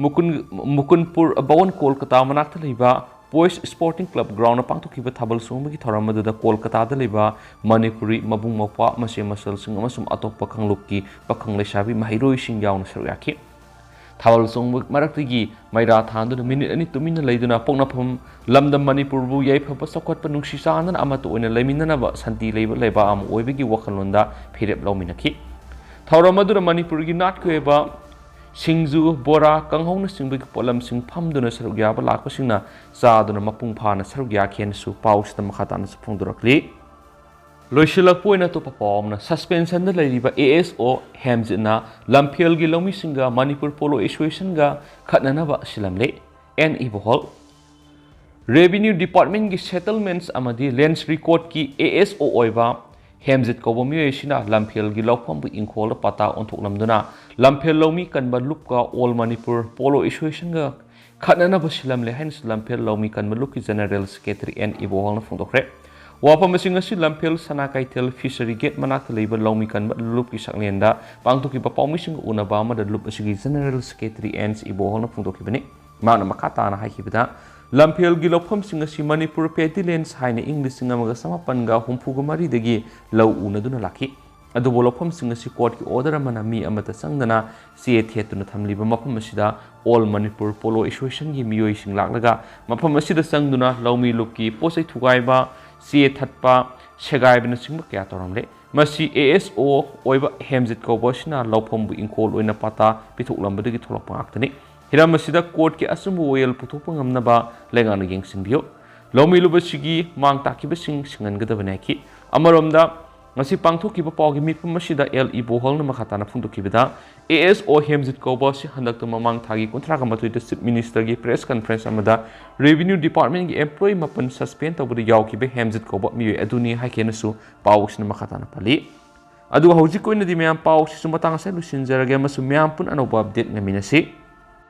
ꯃꯨꯀꯨꯟ-, ꯃꯨꯀꯨꯟꯄꯨꯔ ꯚꯋꯟ ꯀꯣꯜꯀꯇꯥ ꯃꯅꯥꯛꯇ ꯂꯩꯕ ꯕꯣꯏꯁ ꯁ꯭ꯄꯣꯔꯇꯤꯡ ꯀ꯭ꯂꯕ ꯒ꯭ꯔꯥꯎꯟꯗ ꯄꯥꯡꯊꯣꯛꯈꯤꯕ ꯊꯥꯕꯜ ꯆꯣꯡꯕꯒꯤ ꯊꯧꯔꯝ ꯑꯗꯨꯗ ꯀꯣꯜꯀꯇꯥꯗ ꯂꯩꯕ ꯃꯅꯤꯄꯨꯔꯤ ꯃꯕꯨꯡ ꯃꯧꯄ꯭ꯋꯥ, ꯃꯆꯦ ꯃꯆꯜꯁꯤꯡ ꯑꯃꯁꯨꯡ ꯑꯇꯣꯞꯄ ꯀꯥꯡꯂꯨꯞꯀꯤ ꯄꯥꯈꯪ ꯂꯩꯁꯥꯕꯤ ꯃꯍꯩꯔꯣꯏꯁꯤꯡ ꯌꯥꯎꯅ ꯁꯔꯨꯛ ꯌꯥꯈꯤ꯫ ꯊꯥꯕꯜ ꯆꯣꯡꯕ ꯃꯔꯛꯇꯒꯤ ꯃꯩꯔꯥ ꯊꯥꯟꯗꯨꯅ ꯃꯤꯅꯤꯠ ꯑꯅꯤ ꯇꯨꯃꯤꯟꯅ ꯂꯩꯗꯨꯅ ꯄꯣꯛꯅꯐꯝ ꯂꯝꯗꯝ ꯃꯅꯤꯄꯨꯔꯕꯨ ꯌꯥꯏꯐꯕ, ꯆꯥꯎꯈꯠꯄ, ꯅꯨꯡꯁꯤ ꯆꯥꯟꯅꯅ ꯑꯃꯠꯇ ꯑꯣꯏꯅ ꯂꯩꯃꯤꯟꯅꯅꯕ, ꯁꯥꯟꯇꯤ ꯂꯩꯕ ꯂꯩꯕꯥꯛ ꯑꯃ ꯑꯣꯏꯕꯒꯤ ꯋꯥꯈꯜꯂꯣꯟꯗ ꯐꯤꯔꯦꯞ ꯂꯧꯃꯤꯟꯅꯈꯤ꯫ ꯊꯧꯔꯝ ꯑꯗꯨꯗ ꯃꯅꯤꯄꯨꯔꯒꯤ ꯅꯥꯠꯀꯤ ꯑꯣꯏꯕ ꯁꯤꯡꯖꯨ, ꯕꯣꯔꯥ, ꯀꯥꯡꯍꯧꯅꯆꯤꯡꯕꯒꯤ ꯄꯣꯠꯂꯝꯁꯤꯡ ꯐꯝꯗꯨꯅ ꯁꯔꯨꯛ ꯌꯥꯕ ꯂꯥꯛꯄꯁꯤꯡꯅ ꯆꯥꯗꯨꯅ ꯃꯄꯨꯡ ꯐꯥꯅ ꯁꯔꯨꯛ ꯌꯥꯈꯤ ꯍꯥꯏꯅꯁꯨ ꯄꯥꯎꯁꯤꯗ ꯃꯈꯥ ꯇꯥꯅꯁꯨ ꯐꯣꯡꯗꯣꯔꯛꯂꯤ꯫ ꯂꯣꯏꯁꯤꯜꯂꯛꯄ ꯑꯣꯏꯅ ꯑꯇꯣꯞꯄ ꯄꯥꯎ ꯑꯃꯅ, ꯁꯁꯄꯦꯟꯁꯟꯗ ꯂꯩꯔꯤꯕ ꯑꯦ ꯑꯦꯁ ꯑꯣ ꯍꯦꯝꯖꯤꯠꯅ ꯂꯝꯐꯦꯜꯒꯤ ꯂꯧꯃꯤꯁꯤꯡꯒ ꯃꯅꯤꯄꯨꯔ ꯄꯣꯂꯣ ꯑꯦꯁꯣꯁꯤꯌꯦꯁꯟꯒ ꯈꯠꯅꯅꯕ ꯁꯤꯜꯂꯝꯂꯦ꯫ ꯑꯦꯟ ꯏꯕꯣꯍꯣꯜ꯫ ꯔꯦꯚꯤꯅ꯭ꯌꯨ ꯗꯤꯄꯥꯔꯠꯃꯦꯟꯒꯤ ꯁꯦꯇꯜꯃꯦꯟꯠꯁ ꯑꯃꯗꯤ ꯂꯦꯟꯁ ꯔꯦꯀꯣꯔꯗꯀꯤ ꯑꯦ ꯑꯦꯁ ꯑꯣ ꯑꯣꯏꯕ ꯍꯦꯝꯖꯤꯠ ꯀꯧꯕ ꯃꯤꯑꯣꯏ ꯑꯁꯤꯅ ꯂꯝꯐꯦꯜꯒꯤ ꯂꯧꯐꯝꯕꯨ ꯏꯪꯈꯣꯜꯗ ꯄꯇꯥ ꯑꯣꯟꯊꯣꯛꯂꯝꯗꯨꯅ ꯂꯝꯐꯦꯜ ꯂꯧꯃꯤ ꯀꯟꯕ ꯂꯨꯞꯀ ꯑꯣꯜ ꯃꯅꯤꯄꯨꯔ ꯄꯣꯂꯣ ꯑꯦꯁꯣꯁꯤꯌꯦꯁꯟꯒ ꯈꯠꯅꯅꯕ ꯁꯤꯜꯂꯝꯂꯦ ꯍꯥꯏꯅꯁꯨ ꯂꯝꯐꯦꯜ ꯂꯧꯃꯤ ꯀꯟꯕ ꯂꯨꯞꯀꯤ ꯖꯦꯅꯔꯦꯜ ꯁꯦꯀ꯭ꯔꯦꯇꯔꯤ ꯑꯦꯟ ꯏꯕꯣꯍꯣꯜꯅ ꯐꯣꯡꯗꯣꯛꯈ꯭ꯔꯦ꯫ ꯋꯥꯐꯝ ꯑꯁꯤꯡ ꯑꯁꯤ ꯂꯝꯐꯦꯜ ꯁꯅꯥ ꯀꯩꯊꯦꯜ ꯐꯤꯁꯔꯤ ꯒꯦꯠ ꯃꯅꯥꯛꯇ ꯂꯩꯕ ꯂꯧꯃꯤ ꯀꯟꯕ ꯂꯨꯞꯀꯤ ꯁꯛꯂꯦꯟꯗ ꯄꯥꯡꯊꯣꯛꯈꯤꯕ ꯄꯥꯎꯃꯤꯁꯤꯡꯒ ꯎꯅꯕ ꯑꯃꯗ ꯂꯨꯞ ꯑꯁꯤꯒꯤ ꯖꯦꯅꯔꯦꯜ ꯁꯦꯀ꯭ꯔꯦꯇꯔꯤ ꯑꯦꯟ ꯏꯕꯣꯍꯣꯜꯅ ꯐꯣꯡꯗꯣꯛꯈꯤꯕꯅꯤ꯫ ꯃꯍꯥꯛꯅ ꯃꯈꯥ ꯇꯥꯅ ꯍꯥꯏꯈꯤꯕꯗ, ꯂꯝꯐꯦꯜꯒꯤ ꯂꯧꯐꯝꯁꯤꯡ ꯑꯁꯤ ꯃꯅꯤꯄꯨꯔ ꯄꯦꯗꯤ ꯂꯦꯟꯁ ꯍꯥꯏꯅ ꯏꯪ ꯂꯤꯁꯤꯡ ꯑꯃꯒ ꯆꯃꯥꯄꯟꯒ ꯍꯨꯝꯐꯨꯒ ꯃꯔꯤꯗꯒꯤ ꯂꯧ ꯎꯅꯗꯨꯅ ꯂꯥꯛꯈꯤ꯫ ꯑꯗꯨꯕꯨ ꯂꯧꯐꯝꯁꯤꯡ ꯑꯁꯤ ꯀꯣꯔꯠꯀꯤ ꯑꯣꯔꯗꯔ ꯑꯃꯅ ꯃꯤ ꯑꯃꯠꯇ ꯆꯪꯗꯅ ꯆꯦ ꯊꯦꯠꯇꯨꯅ ꯊꯝꯂꯤꯕ ꯃꯐꯝ ꯑꯁꯤꯗ ꯑꯣꯜ ꯃꯅꯤꯄꯨꯔ ꯄꯣꯂꯣ ꯑꯦꯁꯣꯁꯤꯌꯦꯁꯟꯒꯤ ꯃꯤꯑꯣꯏꯁꯤꯡ ꯂꯥꯛꯂꯒ ꯃꯐꯝ ꯑꯁꯤꯗ ꯆꯪꯗꯨꯅ ꯂꯧꯃꯤ ꯂꯨꯞꯀꯤ ꯄꯣꯠ ꯆꯩ ꯊꯨꯒꯥꯏꯕ, ꯆꯦ ꯊꯠꯄ, ꯁꯦꯒꯥꯏꯕꯅꯆꯤꯡꯕ ꯀꯌꯥ ꯇꯧꯔꯝꯂꯦ꯫ ꯃꯁꯤ ꯑꯦ ꯑꯦꯁ ꯑꯣ ꯑꯣꯏꯕ ꯍꯦꯝꯖꯤꯠ ꯀꯧꯕ ꯑꯁꯤꯅ ꯂꯧꯐꯝꯕꯨ ꯏꯪꯈꯣꯜ ꯑꯣꯏꯅ ꯄꯇꯥ ꯄꯤꯊꯣꯛꯂꯝꯕꯗꯒꯤ ꯊꯣꯛꯂꯛꯄ ꯉꯥꯛꯇꯅꯤ꯫ ꯍꯤꯔꯝ ꯑꯁꯤꯗ ꯀꯣꯔꯠꯀꯤ ꯑꯆꯨꯝꯕ ꯋꯥꯌꯦꯜ ꯄꯨꯊꯣꯛꯄ ꯉꯝꯅꯕ ꯂꯩꯉꯥꯛꯅ ꯌꯦꯡꯁꯤꯟꯕꯤꯌꯨ꯫ ꯂꯧꯃꯤ ꯂꯨꯞ ꯑꯁꯤꯒꯤ ꯃꯥꯡ ꯇꯥꯛꯈꯤꯕꯁꯤꯡ ꯁꯤꯡꯍꯟꯒꯗꯕꯅꯤ ꯍꯥꯏꯈꯤ꯫ ꯑꯃꯔꯣꯝꯗ, ꯉꯁꯤ ꯄꯥꯡꯊꯣꯛꯈꯤꯕ ꯄꯥꯎꯒꯤ ꯃꯤꯐꯝ ꯑꯁꯤꯗ ꯑꯦꯜ ꯏꯕꯣꯍꯣꯜꯅ ꯃꯈꯥ ꯇꯥꯅ ꯐꯣꯡꯗꯣꯛꯈꯤꯕꯗ, ꯑꯦ ꯑꯦꯁ ꯑꯣ ꯍꯦꯝꯖꯤꯠ ꯀꯧꯕ ꯑꯁꯤ ꯍꯟꯗꯛꯇ ꯃꯃꯥꯡ ꯊꯥꯒꯤ ꯀꯨꯟꯊ꯭ꯔꯥꯒ ꯃꯥꯊꯣꯏꯗ ꯆꯤꯐ ꯃꯤꯅꯤꯁꯇꯔꯒꯤ ꯄ꯭ꯔꯦꯁ ꯀꯟꯐꯔꯦꯟꯁ ꯑꯃꯗ ꯔꯦꯚꯤꯅ꯭ꯌꯨ ꯗꯤꯄꯥꯔꯠꯃꯦꯟꯒꯤ ꯑꯦꯝꯄ꯭ꯂꯣꯌꯤ ꯃꯥꯄꯟ ꯁꯁꯄꯦꯟ ꯇꯧꯕꯗ ꯌꯥꯎꯈꯤꯕ ꯍꯦꯝꯖꯤꯠ ꯀꯧꯕ ꯃꯤꯑꯣꯏ ꯑꯗꯨꯅꯤ ꯍꯥꯏꯈꯤ ꯍꯥꯏꯅꯁꯨ ꯄꯥꯎ ꯑꯁꯤꯅ ꯃꯈꯥ ꯇꯥꯅ ꯄꯜꯂꯤ꯫ ꯑꯗꯨꯒ ꯍꯧꯖꯤꯛ ꯑꯣꯏꯅꯗꯤ ꯃꯌꯥꯝ ꯄꯥꯎꯁꯤꯁꯨ ꯃꯇꯥꯡ ꯑꯁꯤꯗ ꯂꯣꯏꯁꯤꯟꯖꯔꯒꯦ ꯑꯃꯁꯨꯡ ꯃꯌꯥꯝ ꯄꯨꯟꯅ ꯑꯅꯧꯕ update ꯉꯥꯏꯃꯤꯟꯅꯁꯤ꯫